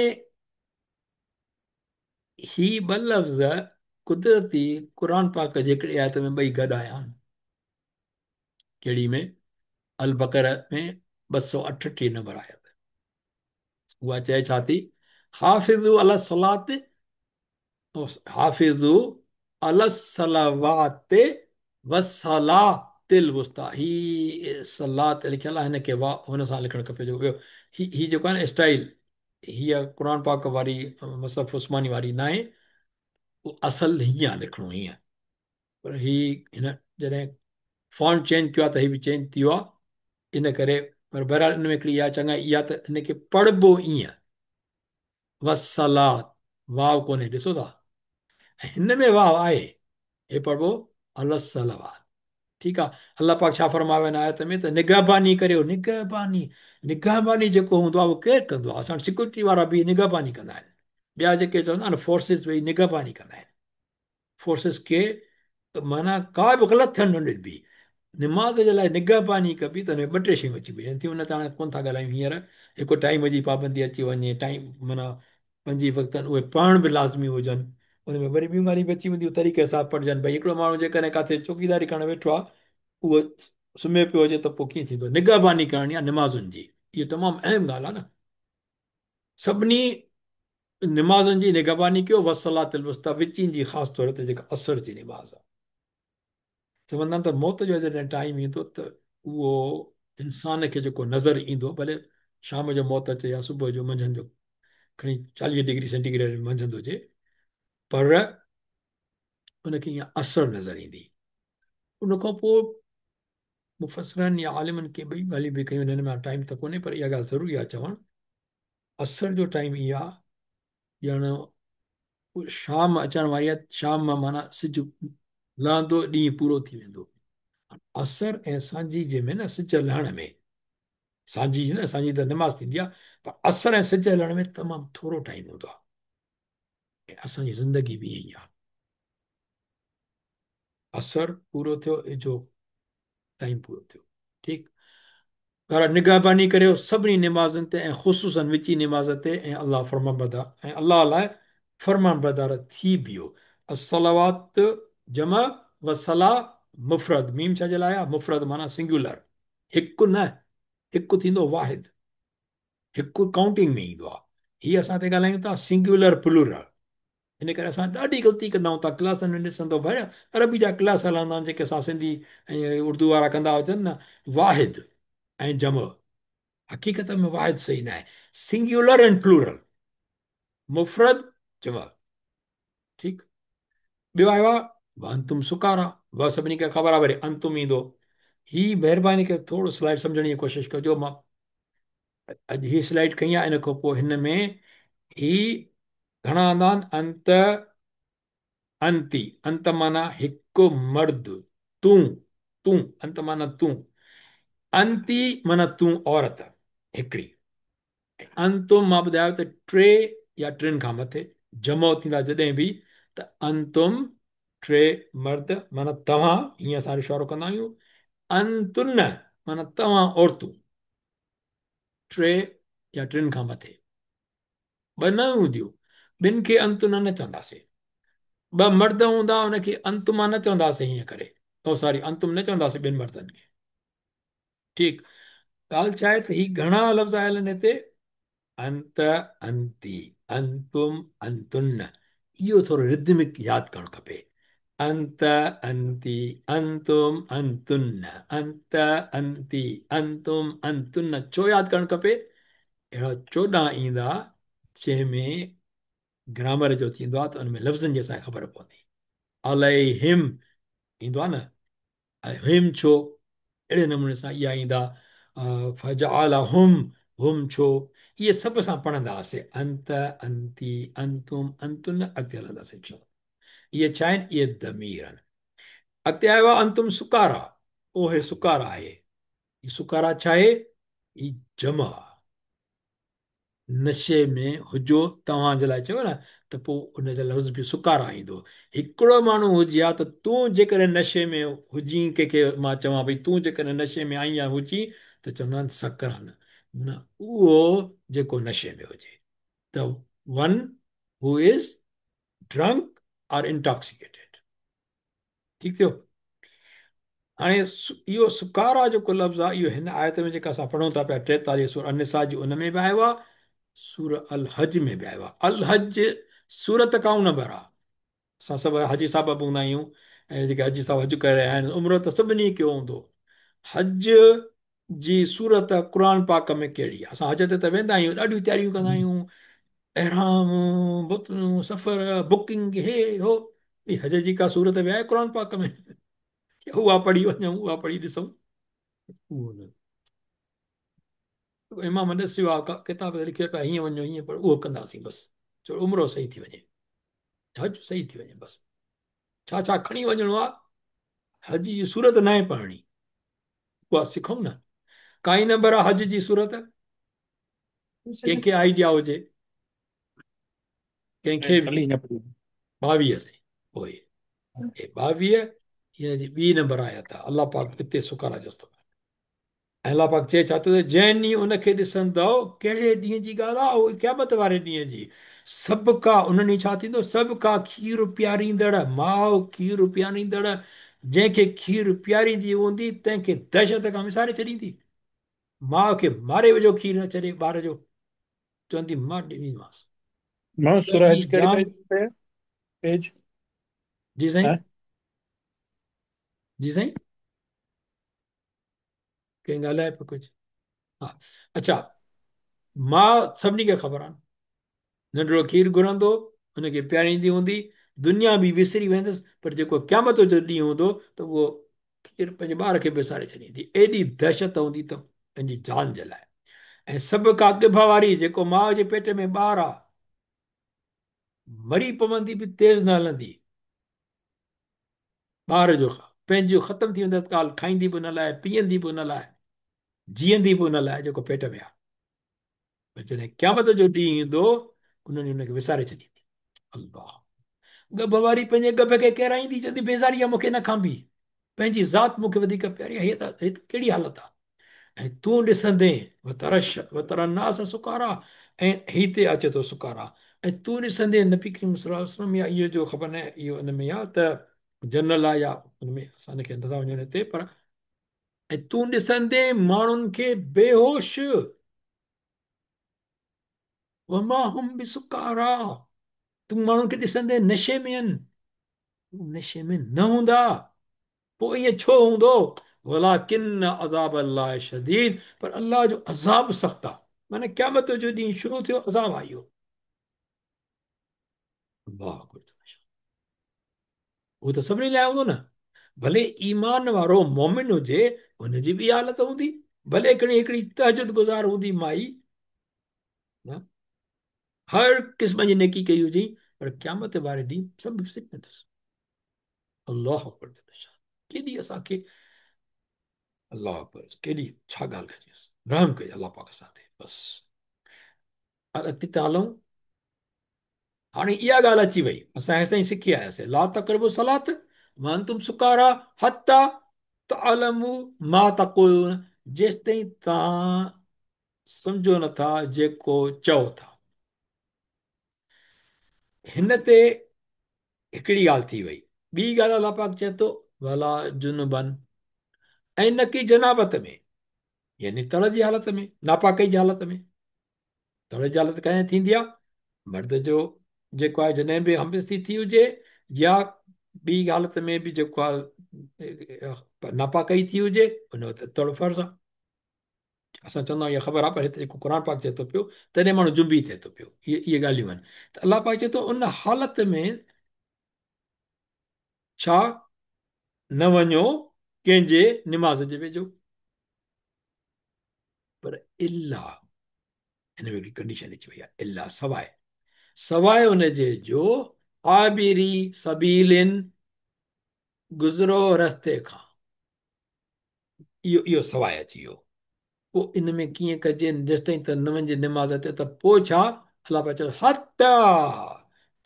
ही ॿ लफ़्ज़ कुदरती क़ुर पाक जे हिकिड़ी आयत में ॿई गॾु आया आहिनि। कहिड़ी में? अल बकर में 238 नंबर आयत, उहा चए छा थी? हाफ़िज़ू अला सलात, हाफ़िज़ू अला सलावात वसलातिल वुस्ता। ही सलात लिखियल आहे, हिनखे वा हुन सां लिखणु खपे, जो ॿियो ही ही जेको आहे न स्टाइल, हीअ क़ुर पाक वारी मुसहफ़ उस्मानी वारी न आहे, उहो असुलु हीअं आहे लिखिणो हीअं, पर ही हिन जॾहिं फॉन्ट चेंज कयो आहे त ही बि चेंज थी वियो आहे, इन करे। पर बहरहाल इन में हिकिड़ी इहा चङाई इहा त हिनखे पढ़िबो ईअं, वसलात वाव कोन्हे, ॾिसो था, ऐं हिन में वाव आहे, हे पढ़िबो अलसलवात, ठीकु आहे। अलाह पाक छा फरमायो हिन आयत में त निगहबानी करियो, निगहबानी, निगहबानी जेको हूंदो आहे उहो केरु कंदो आहे? असां सिक्योरिटी वारा बि निगहबानी कंदा आहिनि, ॿिया जेके चवंदा आहिनि फोर्सिस वेही निगहबानी कंदा आहिनि, फोर्सिस खे माना का बि ग़लति थियणु न ॾिबी। निमाज़ जे लाइ निगहबानी कबी त हुन में ॿ टे शयूं अची वञनि थियूं, हुन ते हाणे कोन था ॻाल्हायूं हींअर। हिकु टाइम जी पाबंदी अची वञे, टाइम माना पंजी वक़्तनि उहे पढ़णु बि लाज़मी हुजनि, हुन में वरी ॿियूं ॻाल्हियूं बि अची वेंदियूं, तरीक़े सां पढ़िजनि। भई हिकिड़ो माण्हू जेकॾहिं किथे चौकीदारी करण वेठो आहे, उहो सुम्हे पियो हुजे त पोइ कीअं थींदो? निगहबानी करणी आहे निमाज़ुनि जी, इहो तमामु अहम ॻाल्हि आहे न। सभिनी निमाज़ुनि जी निगहबानी कयो, वसलातिल वुस्ता, विचीं जी ख़ासि तौर ते जेका असर जी निमाज़ आहे। चवंदा आहिनि त मौत जो जॾहिं टाइम ईंदो त उहो इंसान खे जेको नज़र ईंदो, भले शाम जो मौत अचे या सुबुह जो मंझंदि जो, खणी 40 डिग्री सेंटीग्रेड मंझंदि हुजे, पर उनखे ईअं असर नज़र ईंदी। उनखां पोइ मुफ़सरनि या आलिमनि खे ॿई ॻाल्हियूं बि कयूं आहिनि, हिन में टाइम त कोन्हे, पर इहा ॻाल्हि ज़रूरी आहे चवणु, असर जो टाइम इहा ॼण शाम अचण वारी आहे, शाम माना सिज लहंदो, ॾींहुं पूरो थी वेंदो। असर ऐं सांझी जे में न सिज लहण में, सांझी न सांझी त निमाज़ थींदी आहे, पर असर ऐं सिज लहण में तमामु थोरो टाइम हूंदो आहे। ऐं असांजी ज़िंदगी बि ईअं ई आहे, असर पूरो थियो, जो टाइम पूरो थियो, ठीकु। पर निगहबानी करियो सभिनी निमाज़ुनि ते ऐं ख़ुसूसन विची निमाज़ ते, ऐं अलाह फरमाबरदार, ऐं अलाह लाइ फरमाबरदार थी बीहो। अस्सलावात जमा व सला मुफ़रद, मीम छा जे लाइ आहे? मुफ़रद माना सिंगुलर, हिकु न, हिकु थींदो वाहिद, हिकु काउंटिंग में ईंदो आहे। हीअ असां ते ॻाल्हायूं था सिंगुलर प्लूरल, इन करे असां ॾाढी ग़लती कंदा आहियूं। तव्हां क्लासनि में ॾिसंदो, भाई अरबी जा क्लास हलंदा आहिनि, जेके असां सिंधी ऐं उर्दू वारा कंदा हुजनि न, वाहिद ऐं जमा, हक़ीक़त में वाहिद सही न आहे, सिंगुलर एंड प्लूरल, मुफ़रद जमा, ठीकु। ॿियो आयो आहे अंतुम सुकारा, वह सभिनी खे ख़बर आहे, वरी अंतुम ईंदो। ही महिरबानी करे थोरो स्लाइड सम्झण जी कोशिशि कजो। मां अॼु हीअ स्लाइड कई आहे, इन खां पोइ हिन में ही घणा आंदा आहिनि। अंत अंती, अंत माना हिकु मर्द, तूं, तूं, अंत माना तूं, अंती माना तूं औरत हिकिड़ी, अंतुम मां ॿुधायो त टे या टिनि खां मथे जमो थींदा जॾहिं बि, त अंतुम टे मर्द माना तव्हां, हीअं असां इशारो कंदा आहियूं। अंतुन माना तव्हां औरतूं, टे يا ٽن کان مٿي. ٻه نه هونديون، ٻن کي انتن نه چونداسين. ٻه مرد هوندا ان کي انتما نه چونداسين هيئن ڪري، او ساري انتم نه چونداسين ٻن مردن کي. ٺيڪ، ڳالهه ڇا آهي ته هي گهڻا لفظ آيل آهن هتي، انت، انتي، انتم، انتن، اهو ٿورو رڌمڪ ياد ڪرڻ کپي. انت، انتي، انتم، انتن، انت، انتي، انتم، انتن، ڇو ياد ڪرڻ کپي؟ اهڙا 14 ايندا جنهن ۾ گرامر جو ٿيندو آهي ته ان ۾ لفظن جي اسان کي خبر پوندي. عليهم ايندو آهي نه، هم ڇو؟ اهڙي نموني سان اها ايندا. فجعلهم، هم ڇو؟ اهي سڀ اسان پڙهندا هئاسين. انت، انتي، انتم، انتن، اڳتي هلنداسين انشاءالله. اهي ڇا آهن؟ اهي ضمير آهن. اڳتي آيو آهي انتم سڪارا، اهي سڪارا آهي. هي سڪارا ڇا آهي؟ هي جمع آهي. نشي ۾ هجو توهان جي لاء چيو نه ته پوء ان جا لفظ به سڪارا ايندو. هڪڙو ماڻهو هجي ها ته تون جيڪڏهن نشي ۾ هجين، ڪنهن کي مان چوان ڀئي تون جيڪڏهن نشي ۾ آئين يا هجين ته چوندا آهن سڪران، نه اهو جيڪو نشي ۾ هجي، ته one who is drunk or intoxicated. ٺيڪ ٿيو. هاڻي اهو سڪارا جيڪو لفظ آهي اهو هن آيت ۾ جيڪا اسان پڙهون ٿا پيا 43 سورة النساء جي ان ۾ به آيو آهي، سورة الحج ۾ به آيو آهي. الحج سورت ڪائون نمبر آهي. اسان سڀ حاجي صاحب به هوندا آهيون ۽ جيڪي حاجي صاحب حج ڪري رهيا آهن، عمرو ته سڀني ڪيو هوندو. حج جي سورت قرآن پاڪ ۾ ڪهڙي آهي؟ اسان حج تي ته ويندا آهيون، ڏاڍيون تياريون ڪندا آهيون، احرام، بتون، سفر، بڪنگ، هي هو. هي حج جي ڪا سورت به آهي قرآن پاڪ ۾ اها پڙهي وڃون، اها پڙهي ڏسون؟ اهو نه. امام ڏسيو آهي، ڪتاب تي لکيو پيا هيئن وڃو هيئن پڙهو، اهو ڪنداسين بس، چلو عمرو صحيح ٿي وڃي، حج صحيح ٿي وڃي بس. ڇا ڇا کڻي وڃڻو آهي، حج جي سورت ناهي پڙهڻي، اها سکون نه. ڪائي نمبر آهي حج جي سورت؟ ڪنهن کي آئيڊيا هجي؟ ڪنهن کي به؟ 22 سائين. پوء هي 22 هن جي ٻي نمبر آيت آهي. الله پاڪ اتي سڪارا جو استعمال، ۽ الله پاڪ چئي ڇا ٿو ته جنهن ڏينهن ان کي ڏسندؤ، ڪهڙي ڏينهن جي ڳالهه آهي؟ اهو قيامت واري ڏينهن جي. سڀ ڪا ان ڏينهن ڇا ٿيندو؟ سڀ ڪا کير پياريندڙ ماء، کير پياريندڙ جنهن کي کير پياريندي هوندي تنهن کي دهشت کان وساري ڇڏيندي. ماء کي ماري وجهو کير نه ڇڏي ٻار جو، چوندي مان ڏنيمانس. مان سورة حج پنهنجي ڪهڙي جان پيج تي آهي؟ پيج؟ جي سائين، ها؟ جي سائين، ڪنهن ڳالهائي پيو ڪجهه؟ ها اڇا، ماء سڀني کي خبر آهي، ننڍڙو کير گهرندو ان کي پياريندي هوندي، دنيا به وسري ويندس، پر جيڪو قيامت جو ڏينهن هوندو ته اهو کير پنهنجي ٻار کي به وساري ڇڏيندي، ايڏي دهشت هوندي ته پنهنجي جان جي لاء. ۽ سڀ ڪا ڳڀ واري جيڪو ماء جي پيٽ ۾ ٻار آ، مري پوندي به تيز نه هلندي، ٻار جو پنهنجو ختم ٿي ويندس ڳالهه، کائيندي به ان لاء، پيئندي به ان لاء، جيئندي به ان لاء جيڪو پيٽ ۾ آ. پر جڏهن قيامت جو ڏينهن ايندو ان ڏينهن ان کي وساري ڇڏيندي. الله ڳڀ واري پنهنجي ڳڀ کي ڪيرائيندي، چوندي بيزاري آ مون کي نه کانبي، پنهنجي ذات مون کي وڌيڪ پياري آ، هي ته ڪهڙي حالت آ. ۽ تون ڏسندين وتر الناس سڪارا، ۽ هتي اچي ٿو سڪارا، ۽ تون ڏسندين نبي ڪريم صلي الله عليه وسلم يا اهو جو خبر ناهي اهو ان ۾ آ ته جنرل آ يا ان ۾ اسان کي نٿا وڃون هتي، پر ۽ تون ڏسندين ماڻهن کي بيهوش، وما هم بسڪارا، تون ماڻهن کي ڏسندين نشي ۾ آهن، نشي ۾ نه هوندا. پوء ائين ڇو هوندو؟ ولڪن عذاب الله شديد، پر الله جو عذاب سخت آهي، معنيٰ قيامت جو ڏينهن شروع ٿيو عذاب آيو. الله اڪبر، اهو ته سڀني لاء هوندو نه، ڀلي ايمان وارو مومن هجي ان جي به حالت هوندي، ڀلي کڻي هڪڙي تهجد گذار هوندي مائي، نه هر قسم جي نيڪي ڪئي هجي، پر قيامت واري ڏينهن سڀ وسري ويندس. الله اڪبر، ڪيڏي اسان کي الله اڪبر ڪيڏي ڇا ڳالهه ڪجيس، رحم ڪجي الله پاڪ اسان تي. بس اڳتي ٿا هلون. هاڻي اها ڳالهه اچي وئي، اسان هيستائين سکي آياسين لا تقربوا الصلاة وانتم سڪارا حتى تعلموا ما تقولون، جيستائين توهان सम्झो नथा जेको चओ था। हिन ते हिकिड़ी ॻाल्हि थी वई। ॿी ॻाल्हि अलाह पाक चए थो वला जुनुबन, ऐं न की जनाबत में, यानी तड़ जी हालत में, नापाकी जी हालत में। तड़ जी हालत कॾहिं थींदी आहे? मर्द जो जेको आहे जॾहिं बि हमबिस्ती थी हुजे या ॿी हालत में बि जेको आहे नापाकी थी हुजे, उन वक़्तु तड़ फ़र्ज़ आहे। असां चवंदा आहियूं इहा ख़बर आहे, पर हिते जेको क़ुर पाक चए थो पियो तॾहिं माण्हू जुंबी थिए थो पियो। इहे इहे ॻाल्हियूं आहिनि। त अलाह पाक चए थो उन हालत में छा न वञो कंहिंजे निमाज़ जे वेझो, पर इला हिन में हिकिड़ी कंडीशन अची वई आहे, इला सवाइ, सवाइ उनजे जो आबिरी सबीलिन, गुज़रो रस्ते खां, इहो इहो सवाइ अची वियो। पोइ इन में कीअं कजे? जेसि ताईं त न वञिजे निमाज़ ते, त पोइ छा अलाह पाक चयो हता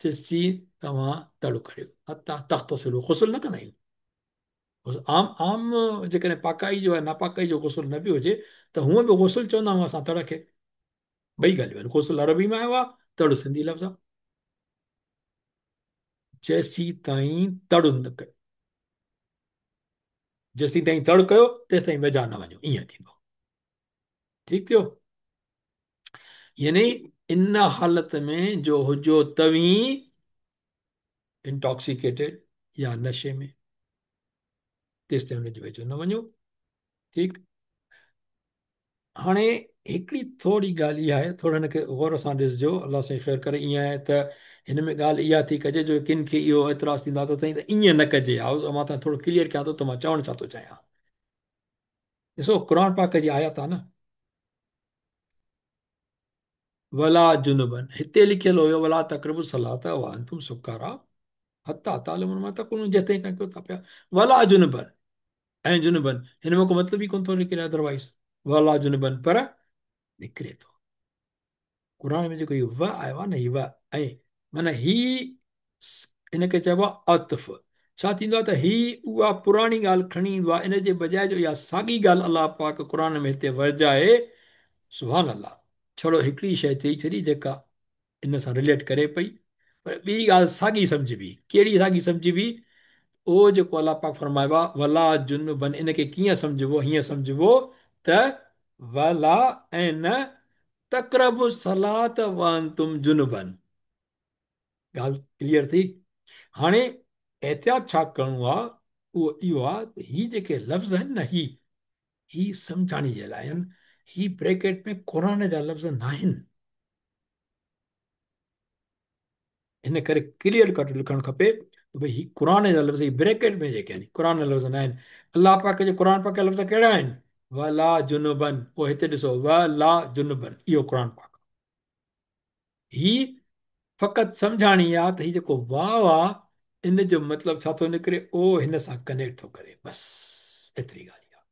जेसीं तव्हां तड़ करियो, हता तख़्तसिलू, ग़ुस्ल न कंदा आहियूं। आम आम जेकॾहिं पाकाई जो ऐं नापाकाई जो ग़ुस्ल न बि हुजे त हूअं बि ग़ुस्ल चवंदा आहियूं असां तड़ खे। ॿई ॻाल्हियूं आहिनि, ग़ुस्ल अरबी मां आयो आहे, तड़ सिंधी लफ़्ज़ आहे। जेसीं ताईं तड़ न कयो, जेसीं ताईं तड़ कयो तेसीं ताईं वेझा न वञो, ईअं थींदो। ठीकु थियो? यानी इन हालत में जो हुजो तव्हीं इंटॉक्सिकेटेड या नशे में, तेसि ताईं हुनजे वेझो न वञो। ठीकु, हाणे हिकिड़ी थोरी ॻाल्हि इहा आहे, थोरो हिनखे गौर सां ॾिसजो, अलाह साईं ख़ैर करे। ईअं आहे त हिन में ॻाल्हि इहा थी कजे जो किन खे इहो एतिराज़ थींदो आहे त साईं त ईअं न कजे। मां तव्हां थोरो क्लियर कयां थो त मां चवणु छा थो चाहियां। ॾिसो क़ुर पाक जी आयत आहे न, वला जुनुबन, हिते लिखियलु हुयो वला तक़रबु सलात व अंतुम सुकारा हता तालमून मा तक़ूलून, जेसि ताईं तव्हां कयो था पिया। वला जुनुबन ऐं जुनुबन, हिन में को मतिलबु ई कोन थो निकिरे अदरवाइज़। वला जुनुबन पर निकिरे थो। क़ुर में जेको इहो व आयो आहे न, हीउ व ऐं माना ही हिनखे चइबो आहे अतफ़। छा थींदो आहे त ही उहा पुराणी ॻाल्हि खणी ईंदो आहे, इन जे बजाए जो इहा साॻी ॻाल्हि अलाह पाक क़ुर में हिते वरजाए। सुभान अलाह, छड़ो हिकिड़ी शइ चई छॾी जेका इन सां रिलेट करे पई, पर ॿी ॻाल्हि साॻी सम्झिबी। कहिड़ी साॻी सम्झिबी? उहो जेको अलाह पाक फरमायो आहे वला जुनुबन, इनखे कीअं सम्झिबो? हीअं सम्झिबो त वला ऐं न तक़रबु सलात व अंतुम जुनुबन। ॻाल्हि क्लियर थी? हाणे एहतियात छा करिणो आहे, उहो इहो आहे त ही जेके लफ़्ज़ आहिनि न, ही ही सम्झाणी जे लाइ आहिनि, ही ब्रैकेट में क़ुर जा लफ़्ज़ न आहिनि। इन करे क्लियर कट लिखणु खपे त भई ही क़ुर जा लफ़्ज़ ही ब्रैकेट में जेके आहिनि क़ुर जा लफ़्ज़ न आहिनि। अलाह पाक जे क़ुर पाक जा लफ़्ज़ कहिड़ा आहिनि? वला जुनुबन। पोइ हिते ॾिसो वला जुनुबन, इहो क़ुर पाक ही फ़क़ति सम्झाणी आहे त ही जेको वाव आहे इन जो मतिलबु छा थो निकिरे, उहो हिन सां कनेक्ट थो करे, बसि एतिरी ॻाल्हि आहे।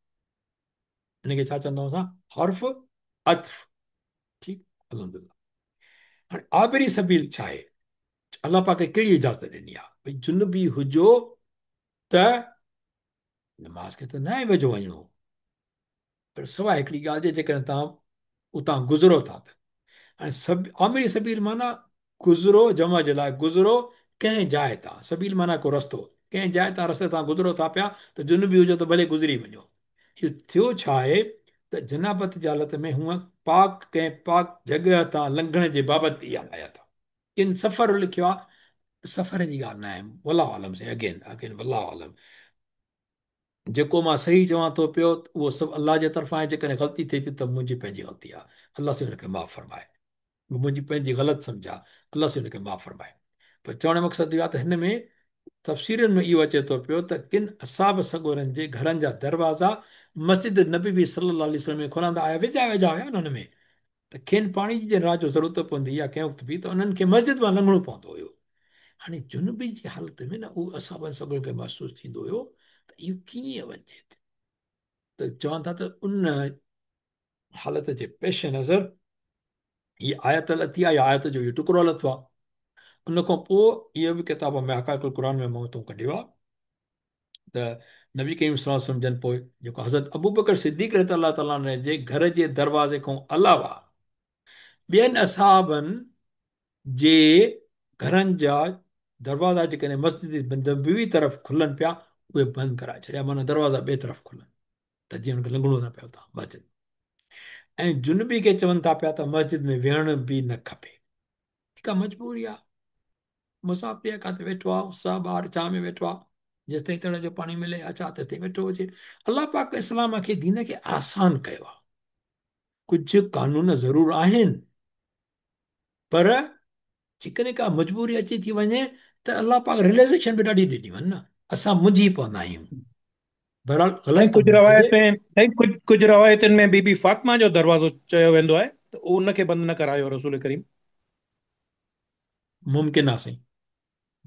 हिनखे छा चवंदा आहियूं असां? हर्फ़ अतफ़। ठीकु, अल्हम्दुलिल्लाह। हाणे आबिरी सबील छा आहे? अलाह पाक कहिड़ी इजाज़त ॾिनी आहे? भई जुनुबी हुजो त नमाज़ खे त न आहे वेझो वञिणो, पर सवाइ हिकिड़ी ॻाल्हि जे जेकॾहिं तव्हां उतां गुज़रो था त। हाणे सभु आमिरी सबील माना गुज़रो, जमा जे लाइ गुज़रो कंहिं जाइ तां, सबील माना को रस्तो, कंहिं जाइ तां रस्ते तां गुज़रो था पिया त जुनुबी हुजो त भले गुज़री वञो। इहो थियो छा आहे त जनाबत जी हालत में हूअं पाक कंहिं पाक जॻह तां लंघण जे बाबति इहा आयत आहे। किन सफ़र लिखियो आहे, सफ़र जी ॻाल्हि न आहे, वल्लाहु आलम से अगेन अगेन वल्लाहु आलम। जेको मां सही चवां थो पियो उहो सभु अलाह जे तरफ़ां आहे, जेकॾहिं ग़लती थिए थी त मुंहिंजी पंहिंजी ग़लती आहे, अलाह से हुनखे माफ़ फरमाए। मुंहिंजी पंहिंजी ग़लति सम्झा, अलाह से हुनखे माफ़ फरमाए। पर चवण जो मक़सदु इहो आहे त हिन में तफ़सीरनि में इहो अचे थो पियो त किन असाब सगोरनि जे घरनि जा दरवाज़ा मस्जिद नबी सल्लल्लाहु अलैहि वसल्लम में खुलंदा आया, वेझा वेझा हुया न हुन में, त खेनि पाणी जी जॾहिं राति जो ज़रूरत पवंदी या कंहिं वक़्तु बि त उन्हनि खे मस्जिद मां लंघणो पवंदो हुयो। हाणे जुनबी जी हालत में न उहो असाबनि सगोरनि खे महसूसु थींदो हुयो त इहो कीअं वञिजे, त चवनि था त उन हालत जे पेश नज़र हीअ आयत लथी आहे या आयत जो इहो टुकिड़ो लथो आहे। उन खां पोइ इहो बि किताब में हक़ाइक़ुल क़ुर में मां उतां कढियो आहे त نبي ڪريم صلي الله عليه وسلم جن پوء جيڪو حضرت ابوبڪر صديق رضي الله تعالٰي عنه جي گهر جي دروازي کان علاوه ٻين اصحابن جي گهرن جا دروازا جيڪڏهن مسجد نبوي طرف کلن پيا اهي بند ڪرائي ڇڏيا، معنيٰ دروازا ٻئي طرف کلن ته جيئن ان کي لنگهڻو نه پئي اتان مسجد. ۽ جنبي کي چون ٿا پيا ته مسجد ۾ ويهڻ به نه کپي. هڪ مجبوري آ، مسافري آ، ڪاٿي ويٺو آ، اس آ، ٻاهر ڇانء ۾ ويٺو آ، جيستائين تڙ جو پاڻي ملي يا ڇا تيستائين ويٺو هجي. الله پاڪ اسلام کي دين کي آسان ڪيو آ. ڪجهه قانون ضرور آهن پر جيڪڏهن ڪا مجبوري اچي ٿي وڃي ته الله پاڪ رليزيشن به ڏاڍي ڏني وڃ نه، اسان منجهي پوندا آهيون. بهرحال غلط سائين ڪم ڪجهه نه ڪجي. روايتين سائين ڪجهه ڪجهه روايتن ۾ بي بي فاطمه جو دروازو چيو ويندو آهي ته ان کي بند نه ڪرايو رسول ڪريم. ممڪن آ سائين،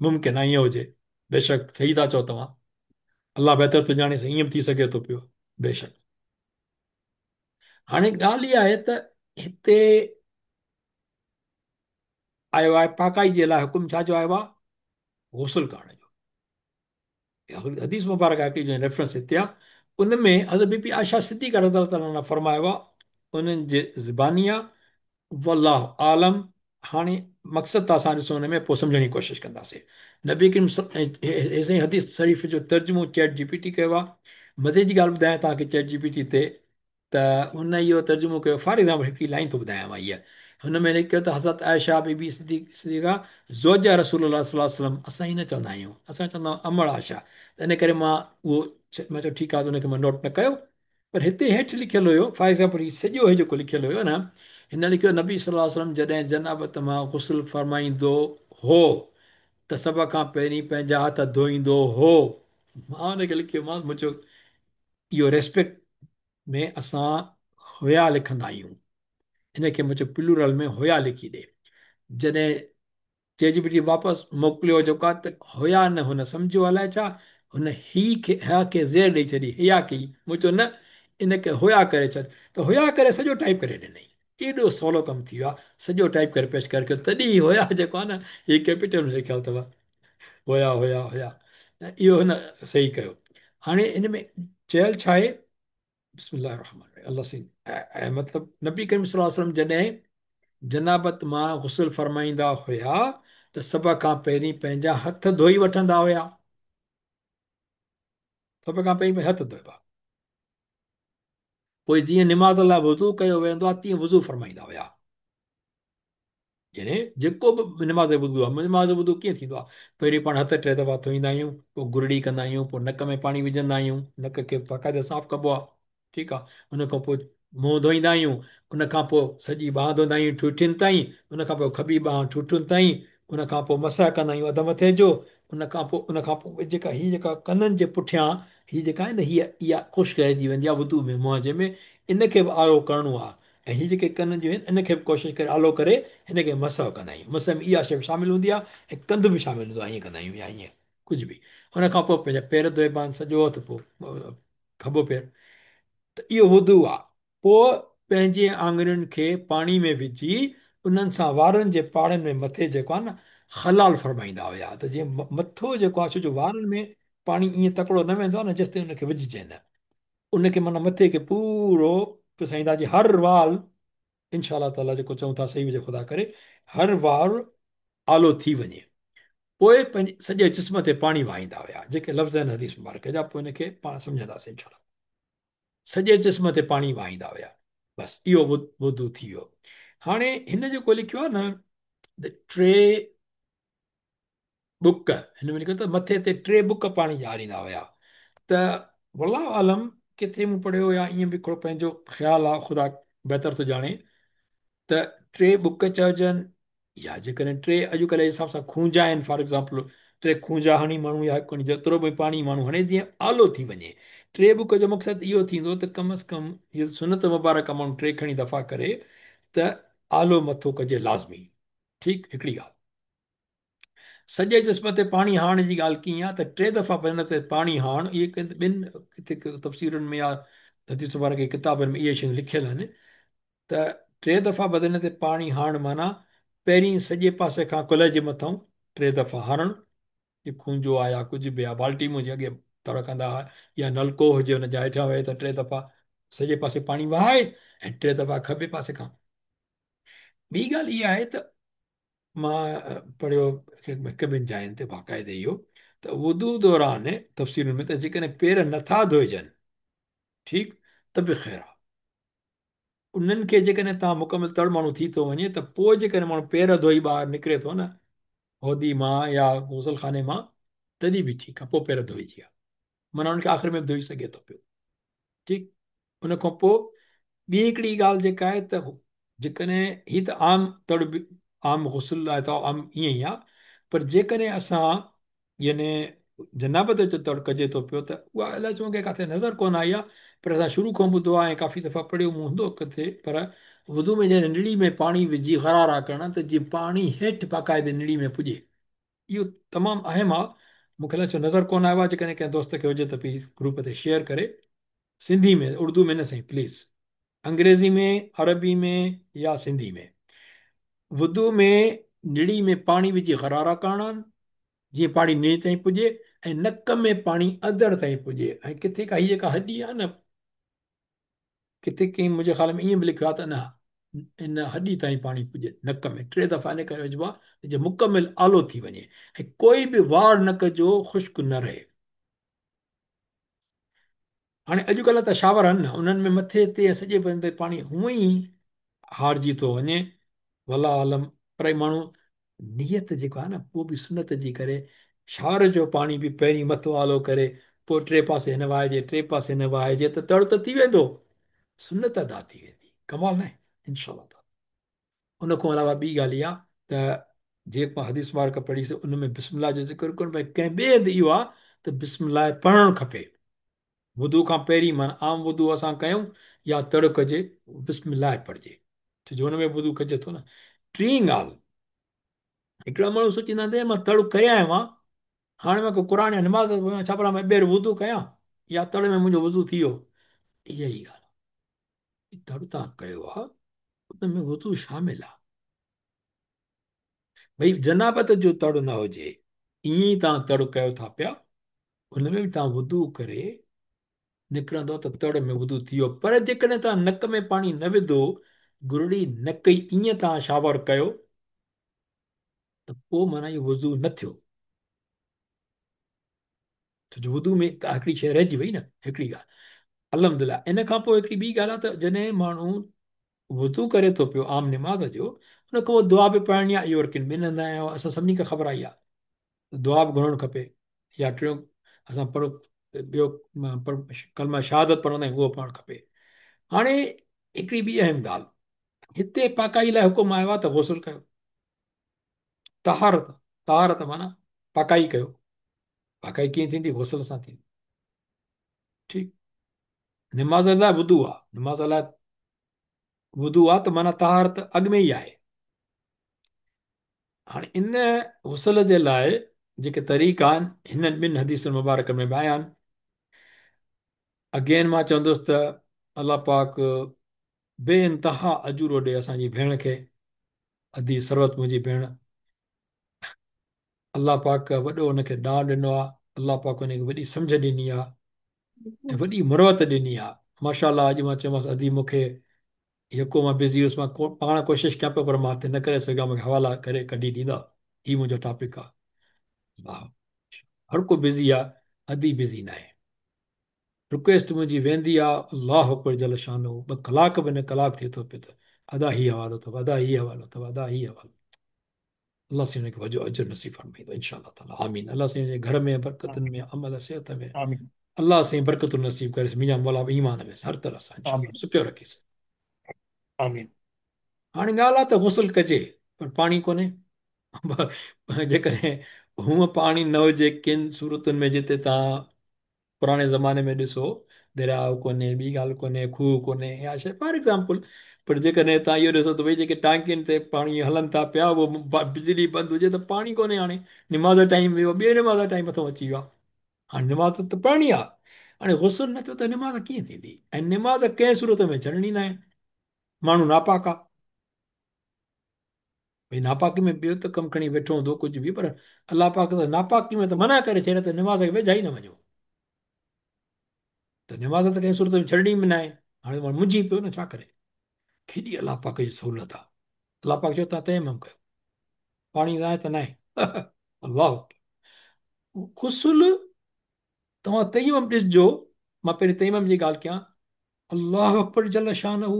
ممڪن آ ائين هجي، بيشڪ صحيح ٿا چئو توهان، الله بهتر ٿو ڄاڻي سائين، ائين به ٿي سگهي ٿو پيو بيشڪ. هاڻي ڳالهه اها آهي ته هتي آيو آهي پاڪائي جي لاء حڪم ڇا جو آيو آهي؟ غسل ڪرڻ جو. حديث مبارڪ آهي جنهن ريفرنس هتي آهي، ان ۾ حضرت بي بي عائشه صديقه رضي الله تعالٰي عنها فرمايو آهي، انهن جي زباني آهي، والله اعلم. هاڻي مقصد ته اسان ڏسون ان ۾ پوء سمجهڻ جي ڪوشش ڪنداسين. نبي ڪريم سائين حديث شريف جو ترجمو چيٽ جي پي ٽي ڪيو آهي. مزي جي ڳالهه ٻڌايان توهان کي چيٽ جي پي ٽي تي ته هن اهو ترجمو ڪيو، فار ايگزامپل هڪڙي لائين ٿو ٻڌايان مان هيء، هن ۾ لکيو ته حضرت عائشه بي بي صديقه زوجه رسول الله صلي الله عليه وسلم، اسان ائين نه چوندا آهيون، اسان چوندا آهيون امڙ عائشه، ته ان ڪري مان اهو مان چيو ٺيڪ آهي ته ان کي مان نوٽ نه ڪيو، پر هتي هيٺ لکيل هيو فار ايگزامپل هي سڄو هي جيڪو لکيل هيو نه، هن لکيو نبي صلي الله عليه وسلم جڏهن جنابت مان غسل فرمائيندو هو ته سڀ کان پهرين پنهنجا هٿ ڌوئيندو هو، مان ان کي لکيومانس مون چيو اهو ريسپيڪٽ ۾ اسان هيا لکندا آهيون، ان کي مون چيو پلورل ۾ هيا لکي ڏي. جڏهن چيٽ جي پي ٽي واپس موڪليو جيڪو آهي ته هيا نه هن سمجهيو الائي ڇا، هن هي کي هه کي زير ڏئي ڇڏي هيا ڪئي، مون چيو نه ان کي هيا ڪري ڇڏ ته هيا ڪري سڄو ٽائيپ ڪري ڏنائين. ايڏو سولو ڪم ٿي ويو آهي، سڄو ٽائيپ ڪري پيش ڪري ڪيو تڏهن هيا جيڪو آهي نه هي ڪيپيٽل ۾ لکيل اٿو هيا هيا هيا اهو هن صحيح ڪيو. هاڻي ان ۾ چيل ڇا آهي؟ بسم الله الرحمن الرحيم الله سين مطلب نبي ڪريم صلي الله عليه وسلم جڏهن جنابت مان غسل فرمائيندا هيا ته سڀ کان پهرين پنهنجا هٿ ڌوئي وٺندا هيا، سڀ کان پهرين پنهنجا هٿ ڌوئبا، پوء جيئن نماز لاء وضو ڪيو ويندو آهي تيئن وضو فرمائيندا هيا. يعني جيڪو به نماز جو وضو آهي، نماز جو وضو ڪيئن ٿيندو آهي؟ پهرين پاڻ هٿ ٽي دفعا ڌوئيندا آهيون، پوء گرڙي ڪندا آهيون، پوء نڪ ۾ پاڻي وجهندا آهيون، نڪ کي باقاعده صاف ڪبو آهي، ٺيڪ آهي، ان کان پوء منهن ڌوئيندا آهيون، ان کان پوء سڄي ٻانهن ڌوئيندا آهيون ٺوٺين تائين، ان کان پوء کٻي ٻانهن ٺوٺين تائين، ان کان پوء مسح ڪندا آهيون اڌ مٿي جو، ان کان پوء ان کان پوء جيڪا هي جيڪا ڪنن جي پٺيان هي جيڪا آهي نه هيء اها خشڪ رهجي ويندي آهي وضو ۾ منهن جي ۾ ان کي به آلو ڪرڻو آهي ۽ هي جيڪي ڪنن جون آهن ان کي به ڪوشش ڪري آلو ڪري هن کي مسح ڪندا آهيون. مسح ۾ اها شيء به شامل هوندي آهي ۽ ڪنڌ به شامل هوندو آهي ائين ڪندا آهيون يا هيئن ڪجهه به. ان کان پوء پنهنجا پير ڌوئبا آهن سڄو هٿ پوء کٻو پير ته اهو وضو آهي. پوء پنهنجي آڱرين کي پاڻي ۾ وجهي انهن سان وارن جي پاڙن ۾ مٿي جيڪو آهي نه خلال فرمائيندا هيا ته جيئن مٿو جيڪو آهي ڇو جو وارن ۾ پاڻي ائين تڪڙو نه ويندو آهي نه جيستائين ان کي وجهجي نه ان کي معنيٰ مٿي کي پورو پسائيندا جي هر وال انشاء الله تعالي جيڪو چئون ٿا صحيح هجي خدا ڪري هر وار آلو ٿي وڃي پوء پنهنجي سڄي جسم تي پاڻي وهائيندا هيا جيڪي لفظ آهن حديث مبارڪ جا پوء ان کي پاڻ سمجهنداسين انشاء الله سڄي جسم تي پاڻي وهائيندا هيا بس اهو وضو ٿي ويو هاڻي هن جيڪو لکيو آهي نه ته ٽي ٻڪ هن ۾ لکيو ته مٿي تي ٽي ٻڪ پاڻي جا هاريندا هيا ته والله اعلم ڪٿي مون پڙهيو يا ائين به هڪڙو پنهنجو خيال آهي خدا بهتر ٿو ڄاڻي ته ٽي ٻڪ چئجن يا جيڪڏهن ٽي اڄڪلهه جي حساب سان کونجا آهن فار ايگزامپل ٽي کونجا هڻي ماڻهو يا هڪ جيترو به پاڻي ماڻهو هڻي جيئن آلو ٿي وڃي. ٽي ٻڪ جو مقصد اهو ٿيندو ته ڪم از ڪم هي سنت مبارڪه ماڻهو ٽي کڻي دفعا ڪري ته آلو مٿو ڪجي لازمي. ٺيڪ هڪڙي ڳالهه. سڄي جسم تي پاڻي هارڻ جي ڳالهه ڪيئن آهي ته ٽي دفعا بدن تي پاڻي هارڻ اهي ٻن ڪٿي تفسيرن ۾ يا حديث مبارڪ جي ڪتابن ۾ اهي شيون لکيل آهن ته ٽي دفعا بدن تي پاڻي هارڻ معنيٰ پهرين سڄي پاسي کان ڪلهي جي مٿئون ٽي دفعا هارڻ، جي کونجو آ يا ڪجهه به آ، بالٽي منهنجي اڳي تڙ ڪندا هئا يا نلڪو هجي ان جا هيٺيان وهي ته ٽي دفعا سڄي پاسي پاڻي وهائي ۽ ٽي دفعا کٻي پاسي کان. ٻي ڳالهه اها آهي ته مان پڙهيو هڪ ٻن جاين تي باقاعدي اهو ته وضو دوران تفسيرن ۾ ته جيڪڏهن پير نٿا ڌوئجن ٺيڪ ته به خير آهي. انهن کي جيڪڏهن توهان مڪمل تڙ ماڻهو ٿي ٿو وڃي ته پوء جيڪڏهن ماڻهو پير ڌوئي ٻاهر نڪري ٿو نه هودي مان يا غسل خاني مان تڏهن به ٺيڪ آهي پوء پير ڌوئجي ها معنيٰ ان کي آخر ۾ به ڌوئي سگهي ٿو پيو ٺيڪ. ان کان پوء ٻي هڪڙي ڳالهه جيڪا آهي ته جيڪڏهن هي ته عام تڙ به عام غسل لاء ته عام ائين ئي آهي پر جيڪڏهن اسان يعني جنابت جو تڙ ڪجي ٿو پيو ته اها الائي ڇو مونکي ڪاٿي نظر ڪونه آئي آهي پر اسان شروع کان ٻڌو آهي ۽ ڪافي دفعا پڙهيو مون هوندو ڪٿي پر وضو ۾ جڏهن نڙي ۾ پاڻي وجهي غرارا ڪرڻا ته جيئن پاڻي هيٺ باقاعدي نڙي ۾ پڄي اهو تمام اهم آهي مونکي الائي ڇو نظر ڪونه آيو آهي جيڪڏهن ڪنهن دوست کي هجي ته پليز گروپ تي شيئر ڪري سنڌي ۾ اردو ۾ نه سائين پليز انگريزي ۾ عربي ۾ يا سنڌي ۾ وضو ۾ نڙي ۾ پاڻي وجهي غرارا ڪرڻا آهن جيئن پاڻي نڙي تائين پڄي ۽ نڪ ۾ پاڻي اندر تائين پڄي ۽ ڪٿي ڪا هي جيڪا هڏي آهي نه ڪٿي ڪنهن منهنجي خيال ۾ ائين به لکيو آهي ته ان هڏي تائين پاڻي پڄي نڪ ۾ ٽي دفعا ان ڪري وجهبو آهي ته جيئن مڪمل آلو ٿي وڃي ۽ ڪوئي به وار نڪ جو خشڪ نه رهي. هاڻي اڄڪلهه ته شاور آهن نه انهن ۾ مٿي تي ۽ سڄي بدن تي پاڻي هونئن ئي هارجي ٿو وڃي والله اعلم پر اهي ماڻهو نيت جيڪو آهي نه پوء به سنت جي ڪري شاور جو پاڻي به پهرين مٿو آلو ڪري پوء ٽي پاسي هن وهائجي ٽي پاسي هن وهائجي ته تڙ ته ٿي ويندو سنت ادا ٿي ويندي ڪمال نه انشاء الله تعالي. ان کان علاوه ٻي ڳالهه اها ته جيڪو مان حديث مبارڪ پڙهي سي ان ۾ بسم الله جو ذڪر ڪونه پر ڪنهن ٻئي هنڌ اهو آهي ته بسم الله پڙهڻ کپي وضو کان پهرين معنيٰ عام وضو اسان ڪيون يا تڙ ڪجي بسم الله پڙهجي ڇو جو ان ۾ وضو ڪجي ٿو نه. ٽين ڳالهه هڪڙا ماڻهو سوچيندا آهن ته مان تڙ ڪري آيو آهيان هاڻي مان ڪو قرآن يا نماز پڙهان ڇا ڀلا مان ٻيهر وضو ڪيان يا تڙ ۾ منهنجو وضو ٿي ويو اها ئي ڳالهه تڙ تان ڪيو آهي ان ۾ وضو شامل آ. ڀئي جنابت جو تڙ نه هجي ائين ئي توهان تڙ ڪيو ٿا پيا ان ۾ به توهان وضو ڪري نڪرندو ته تڙ ۾ وضو ٿي ويو پر جيڪڏهن توهان نڪ ۾ پاڻي نه وڌو گرڙي نڪ ئي ائين توهان شاور ڪيو ته پوء معنيٰ اهو وضو نه ٿيو ڇو جو وضو ۾ ڪا هڪڙي شيء رهجي وئي نه هڪڙي ڳالهه الحمدلله ان کان پوء هڪڙي ٻي ڳالهه آهي ته جڏهن ماڻهو وضو ڪري ٿو پيو عام نماز جو ان کان پوء دعا به پڙهڻي آهي اهو وري ڪن ٻن هنڌ آهي اسان سڀني کي خبر آئي آهي دعا به گهرڻ کپي يا ٽيون اسان پڙهو ٻيو ڪلمه شهادت پڙهندا آهيون اهو پڙهڻ کپي هاڻي هڪڙي ٻي اهم ڳالهه هتي پاڪائي لاء حڪم آيو آهي ته غسل ڪيو طهارت طهارت معنيٰ پاڪائي ڪيو پاڪائي ڪيئن ٿيندي؟ غسل سان ٿيندي. ٺيڪ. نماز لاء وضو آ، نماز لاء وضو آ ته معنيٰ طهارت اڳ ۾ ئي آهي. هاڻي ان غسل جي لاء جيڪي طريقا آهن هنن ٻن حديثن مبارڪن ۾ به آيا آهن. اگين مان چوندس ته الله پاڪ بي انتها اجورو ڏي اسان جي ڀيڻ کي ادي ثروت منهنجي ڀيڻ الله پاڪ وڏو ان کي ڏانء ڏنو آ الله پاڪ ان کي وڏي سمجهه ڏني آ ۽ وڏي مروت ڏني آ ماشاء الله اڄ مان چيومانس ادي مون کي يڪو مان بزي هيس مان پاڻ ڪوشش ڪيان پيو پر مان هتي نه ڪري سگهيم مون کي حوالا ڪري ڪڍي ڏيندا هي منهنجو ٽاپڪ آ الله هر ڪو بزي آ ادي بزي ناهي رڪويسٽ منهنجي ويندي آ الله اڪبر جل شانه ٻه ڪلاڪ به نه ڪلاڪ ٿئي ٿو پيو ته ادا هي حوالو اٿو ادا هي حوالو اٿو ادا هي حوالو الله سائين ان کي وڏو اجر نصيب فرمائيندو انشاء الله تعالي آمين الله سائين جي گهر ۾ برڪتن ۾ عمل صحت ۾ آمين الله سائين برڪتون نصيب ڪريس منهنجا مولا ايمان ۾ هر طرح سان انشاء الله سکيو رکيس آمين. هاڻي ڳالهه آ ته غسل ڪجي پر پاڻي ڪونهي جيڪڏهن هونء پاڻي نه هجي ڪن صورتن ۾ جتي توهان پراڻي زماني ۾ ڏسو درياء ڪونهي ٻي ڳالهه ڪونهي کوهه ڪونهي يا شي فار ايگزامپل پر جيڪڏهن توهان اهو ڏسو ته ڀئي جيڪي ٽانڪين تي پاڻي هلن ٿا پيا اهو بجلي بند هجي ته پاڻي ڪونهي هاڻي نماز جو ٽائيم ويو ٻي نماز جو ٽائيم مٿو اچي ويو آهي هاڻي نماز ته پڙهڻي آهي هاڻي غسل نه ٿيو ته نماز ڪيئن ٿيندي ۽ نماز ڪنهن صورت ۾ ڇڏڻي ناهي ماڻهو ناپاڪ آهي ڀئي ناپاڪي ۾ ٻيو ته ڪم کڻي ويٺو هوندو ڪجهه به پر الله پاڪ ته ناپاڪي ۾ ته منع ڪري ڇڏي ته نماز کي ويجها ئي نه وڃو. ته نماز ته ڪنهن صورت ۾ ڇڏڻي به ناهي. هاڻي ماڻهو منجهي پيو نه ڇا ڪري؟ ڪيڏي الله پاڪ جي سهولت آهي. الله پاڪ چيو توهان تيمم ڪيو، پاڻي ناهي ته ناهي. الله اڪبر. غسل توهان تيمم ڏسجو، مان پهرين تيمم جي ڳالهه ڪيان. الله اڪبر جل شانه،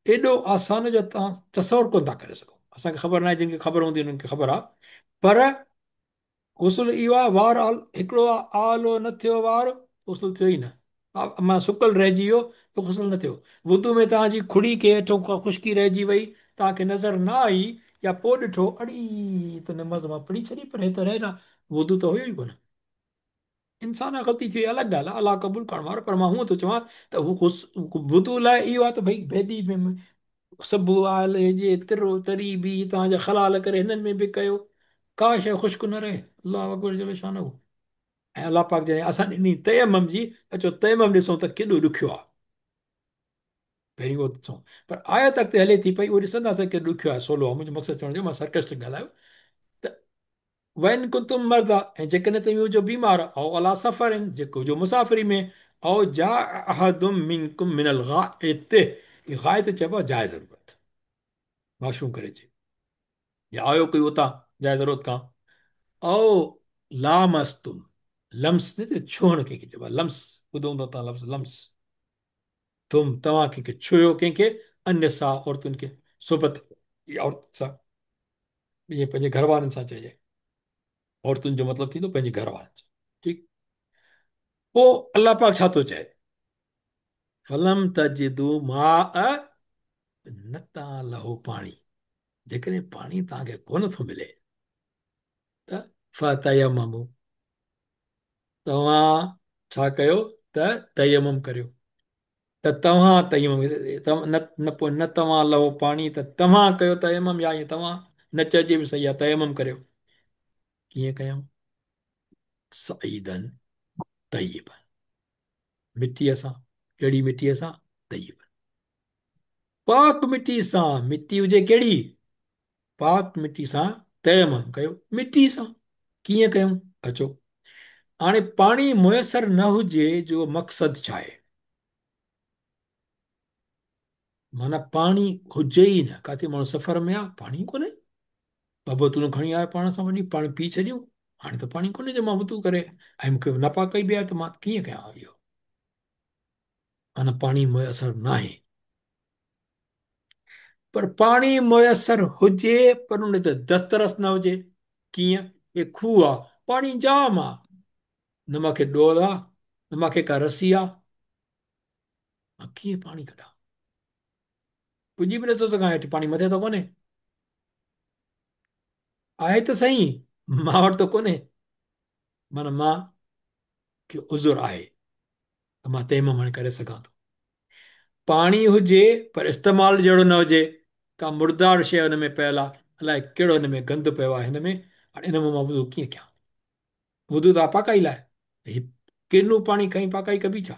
ايڏو آسان جو توهان تصور ڪونه ٿا ڪري سگهو. اسان کي خبر ناهي، جن کي خبر هوندي انهن کي خبر آهي. پر غسل اهو آهي وار هڪڙو آهي، آلو نه ٿيو وار غسل ٿيو ئي نه، مان سڪل رهجي ويو ته غسل نه ٿيو. وضو ۾ توهان جي کڙي کي هيٺون کان خشڪي رهجي وئي، توهان کي نظر نه آئي يا پوء ڏٺو اڙي ته نماز مان پڙهي ڇڏي پر هي ته رهيل آهي، وضو ته هيو ئي ڪونه. انسان کان غلطي ٿي وئي الڳ ڳالهه آهي، الله قبول ڪرڻ وارو، پر مان هونء ٿو چوان ته وضو لاء اهو آهي ته ڀئي ڀيڏي ۾ سڀ آل جي ترو تري به توهان جا خلال ڪري هنن ۾ به ڪيو، ڪا شيء خشڪ نه رهي. الله اڪبر جل شانه. ۽ الله پاڪ جڏهن اسان ڏني تيمم جي، اچو تيمم ڏسون ته ڪيڏو ڏکيو آهي. پهرين اهو ڏسون، پر آيت اڳتي هلي ٿي پئي، اهو ڏسنداسين ڪيڏو ڏکيو آهي، سولو آهي. منهنجو مقصد چوڻ جو مان سرڪسٽڪ ڳالهايو ته وان ڪنتم مرضيٰ ۽ جيڪڏهن توهين هجو بيمار، او عليٰ سفر جيڪو هجو مسافري ۾، او جاء احد منڪم من الغائط، غائط چئبو آهي جاء ضرورت، واش روم ڪري اچي يا آيو ڪوئي اتان جاء ضرورت کان، او لامستم، لمس نه ته ڇهڻ ڪنهن کي چئبو آهي لمس، ٻڌو هوندو توهان لفظ لمس، تم توهان ڪنهن کي ڇهيو ڪنهن کي، النساء عورتن کي، صحبت يا عورتن سان جيئن پنهنجي گهر وارن سان چئجي، عورتن جو مطلب ٿيندو پنهنجي گهر وارن سان، ٺيڪ. پوء الله پاڪ ڇا ٿو چئي، فلم تجدو ماء، نه توهان لهو پاڻي، جيڪڏهن پاڻي توهان کي ڪونه ٿو ملي ته فتيممو، توهان ڇا ڪيو ته تيمم ڪريو، ته توهان تيمم نه نه پوء نه توهان لهو پاڻي ته توهان ڪيو تيمم يا ائين توهان نه چئجي به صحيح آهي تيمم ڪريو. ڪيئن ڪيون؟ صعيدا طيبا، مٽيء سان. ڪهڙي مٽيء سان؟ طيبا، پاڪ مٽي سان. مٽي هجي ڪهڙي؟ پاڪ مٽي سان تيمم ڪيو. مٽي سان ڪيئن ڪيون؟ اچو هاڻي پاڻي ميسر نه هجي جو مقصد ڇا آهي؟ معنيٰ پاڻي هجي ئي نه، ڪاٿي ماڻهو سفر ۾ آ، پاڻي ڪونهي، ٻه بوتلون کڻي آيو پاڻ سان وڃي پاڻي پي ڇڏيون، هاڻي ته پاڻي ڪونهي جو مان وضو ڪري ۽ مونکي ناپاڪائي به آهي ته مان ڪيئن ڪيان اهو؟ معنيٰ پاڻي ميسر ناهي. پر پاڻي ميسر هجي پر ان تي دسترس نه هجي، ڪيئن؟ هي کوهه آ، پاڻي جام آ، نه مان کي ڏول آ، نه مان کي ڪا رسي آ، مان ڪيئن پاڻي ڪڍان؟ پڄي به نٿو سگهان هيٺ، پاڻي مٿي ته ڪونهي، آهي ته سهي، مان وٽ ته ڪونهي، معنيٰ مان کي عذر آهي ته مان تيمم هاڻي ڪري سگهان ٿو. پاڻي هجي پر استعمال جهڙو نه هجي، ڪا مردار شيء ان ۾ پيل آ، الائي ڪهڙو هن ۾ گند پيو آ هن ۾، هاڻي ان مان مان وضو ڪيئن ڪيان؟ وضو ته آ پاڪائي لاء، هي ڪنو پاڻي کڻي پاڪائي ڪبي ڇا؟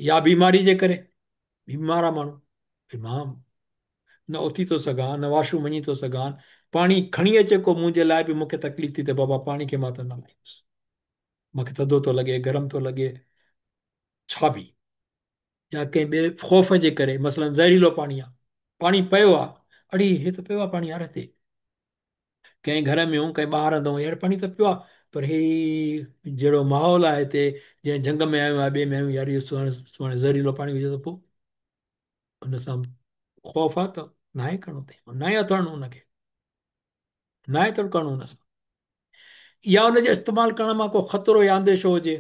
يا بيماري جي ڪري، بيمار آ ماڻهو، ڀئي مان نه اٿي ٿو سگهان، نه واش روم وڃي ٿو سگهان، پاڻي کڻي اچي ڪو منهنجي لاء به مون کي تڪليف ٿي ٿئي، بابا پاڻي کي مان ته نه لائيندس، مون کي ٿڌو ٿو لڳي، گرم ٿو لڳي، ڇا به، يا ڪنهن ٻئي خوف جي ڪري، مثلا زهريلو پاڻي آ، پاڻي پيو آ، اڙي هي ته پيو آ پاڻي يار هتي، ڪنهن گهر ۾ هون ڪنهن ٻاهر هوندو يار پاڻي ته پيو آ، پر هي جهڙو ماحول آ هتي، جنهن جهنگ ۾ آيو آ ٻئي ۾ آيو يار اهو سڀاڻي سڀاڻي زهريلو پاڻي هجي ته پوء ان سان خوف آ ته ناهي ڪرڻو تيمم، ناهي اٿڻو ان کي، ناهي تڙ ڪرڻو ان سان، يا ان جي استعمال ڪرڻ مان ڪو خطرو يا انديشو هجي.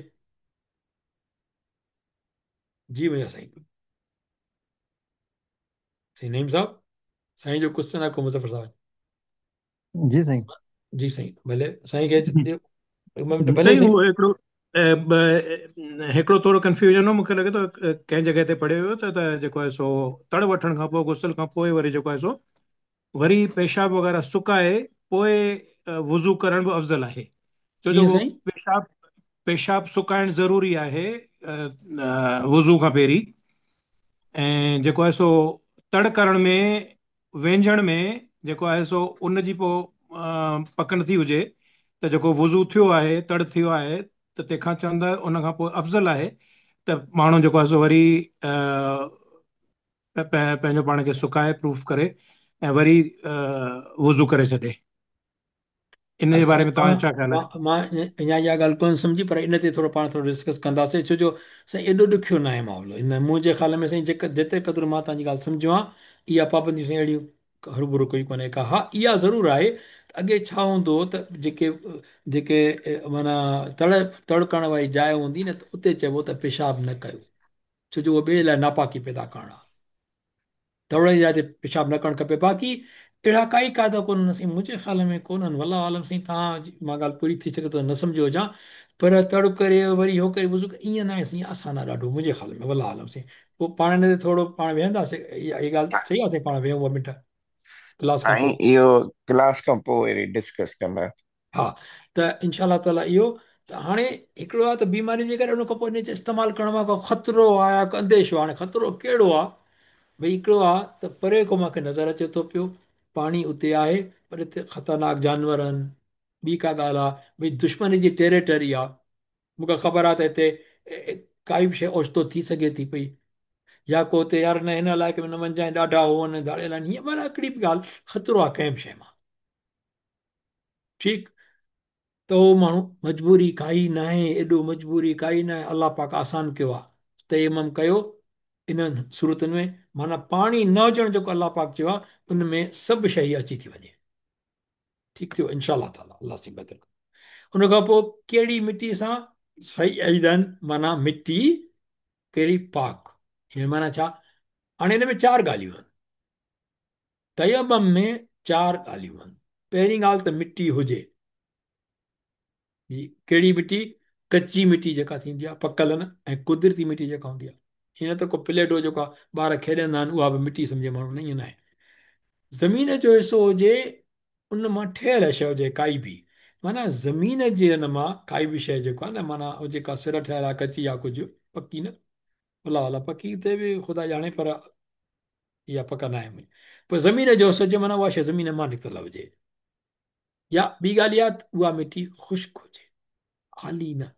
جي منهنجا سائين، سائين نعيم صاحب، سائين جو ڪوئسچن آهي ڪو مظفر صاحب؟ جي سائين. جي سائين ڀلي سائين کي ڀلي سائين هو هڪڙو هڪڙو ٿورو ڪنفيوزن هو مونکي لڳي ٿو ڪنهن جڳهه تي پڙهيو هيو ته جيڪو آهي سو تڙ وٺڻ کان پوء غسل کان پوء وري جيڪو آهي سو وري پيشاب وغيره سڪائي پوء وضو ڪرڻ به افضل آهي ڇو جو پيشاب پيشاب سڪائڻ ضروري آهي وضو کان پهرين ۽ جيڪو آهي سو تڙ ڪرڻ ۾ وهنجڻ ۾ جيڪو آهي سو ان جي پوء پڪ نٿي هجي ته جيڪو وضو ٿيو آهي تڙ ٿيو آهي ته تنهن کان چوندا ان کان پوءِ افضل آهي ته ماڻهو جيڪو آهي سو وري پنهنجو پاڻ کي سڪائي پروف ڪري ۽ وري وضو ڪري ڇڏي. ان جي باري ۾ توهان جو ڇا خيال آهي؟ مان اڃا اها ڳالهه ڪونه سمجهي پر ان تي ٿورو پاڻ ٿورو ڊسڪس ڪنداسين ڇو جو سائين ايڏو ڏکيو ناهي معاملو ان منهنجي خيال ۾ سائين جيڪا جيتري قدر مان توهان جي ڳالهه سمجهيو آهيان اها پابنديون سائين اهڙيون هروڀرو ڪوئي ڪونهي ڪا ها اها ضرور آهي ته اڳي ڇا هوندو هو ته جيڪي جيڪي معنيٰ تڙ تڙ ڪرڻ واري جاء هوندي نه ته اتي چئبو ته پيشاب نه ڪيو ڇو جو اهو ٻئي لاء ناپاڪي پيدا ڪرڻ آهي. تڙ جي جاء تي پيشاب نه ڪرڻ کپي باقي اهڙا ڪائي قاعدا ڪونهن سائين منهنجي خيال ۾ ڪونهن والله اعلم سائين توهان جي مان ڳالهه پوري ٿي سگهي ٿو نه سمجهيو هجان پر تڙ ڪري وري هو ڪري وضو ڪري ائين ناهي سائين آسان آهي ڏاڍو منهنجي خيال ۾ والله اعلم سائين پوء پاڻ ان تي ٿورو پاڻ ويهنداسين اها ڳالهه صحيح آهي سائين پاڻ ويهون ٻه منٽ ڪلاس کان سائين پوء. اهو ڪلاس کان پوء وري ڊسڪس ڪنداسين. ها ته انشاء الله تعالي اهو ته هاڻي هڪڙو آهي ته بيماري جي ڪري ان کان پوء ان جي استعمال ڪرڻ مان ڪو خطرو آهي يا ڪو انديشو آهي هاڻي خطرو ڪهڙو آهي ڀئي هڪڙو آهي ته پري کان مونکي نظر اچي ٿو پيو پاڻي اتي آهي پر اتي خطرناڪ جانور آهن ٻي ڪا ڳالهه آهي ڀئي دشمن جي ٽيريٽري آهي مونکي خبر آهي ته هتي ڪائي به شيء اوچتو ٿي سگهي ٿي پئي يا ڪو هتي يار نه هن علائقي ۾ نه وڃجانء ڏاڍا هو آهن ڌاڙيل آهن هيئن معنيٰ هڪڙي به ڳالهه خطرو آهي ڪنهن به شيء مان ٺيڪ ته اهو ماڻهو مجبوري ڪائي ناهي ايڏو مجبوري ڪائي ناهي الله پاڪ آسان ڪيو آهي تيمم ڪيو انهن صورتن ۾ معنيٰ پاڻي نه هجڻ جيڪو الله پاڪ چيو آهي ان ۾ سڀ شيء اچي ٿي وڃي ٺيڪ ٿيو انشاء الله تعالي الله سائين بهتر ان کان پوء ڪهڙي مٽي سان صعيداً معنيٰ مٽي ڪهڙي پاڪ يعني معنيٰ ڇا هاڻي ان ۾ چار ڳالهيون آهن تيمم ۾ چار ڳالهيون آهن. پهرين ڳالهه ته مٽي هجي. ڪهڙي مٽي؟ ڪچي مٽي جيڪا ٿيندي آهي، پڪل نه ۽ قدرتي مٽي جيڪا هوندي آهي. ائين نه ته ڪو پليڊو جيڪو ٻار کيڏندا آهن اها به مٽي سمجهي ماڻهو نه ائين ناهي. زمين جو حصو هجي ان مان ٺهيل شيء هجي ڪائي به معنيٰ زمين جي ان مان ڪائي به شيء جيڪو آهي نه معنيٰ جيڪا سر ٺهيل آهي ڪچي يا ڪجهه پڪي نه الله اعليٰ پڪي تي به خدا ڄاڻي پر اها پڪ ناهي منهنجي پر زمين جو حصو هجي معنيٰ اها شيء زمين مان نڪتل هجي يا ٻي ڳالهه اها ته اها مٽي خشڪ هجي آلي نه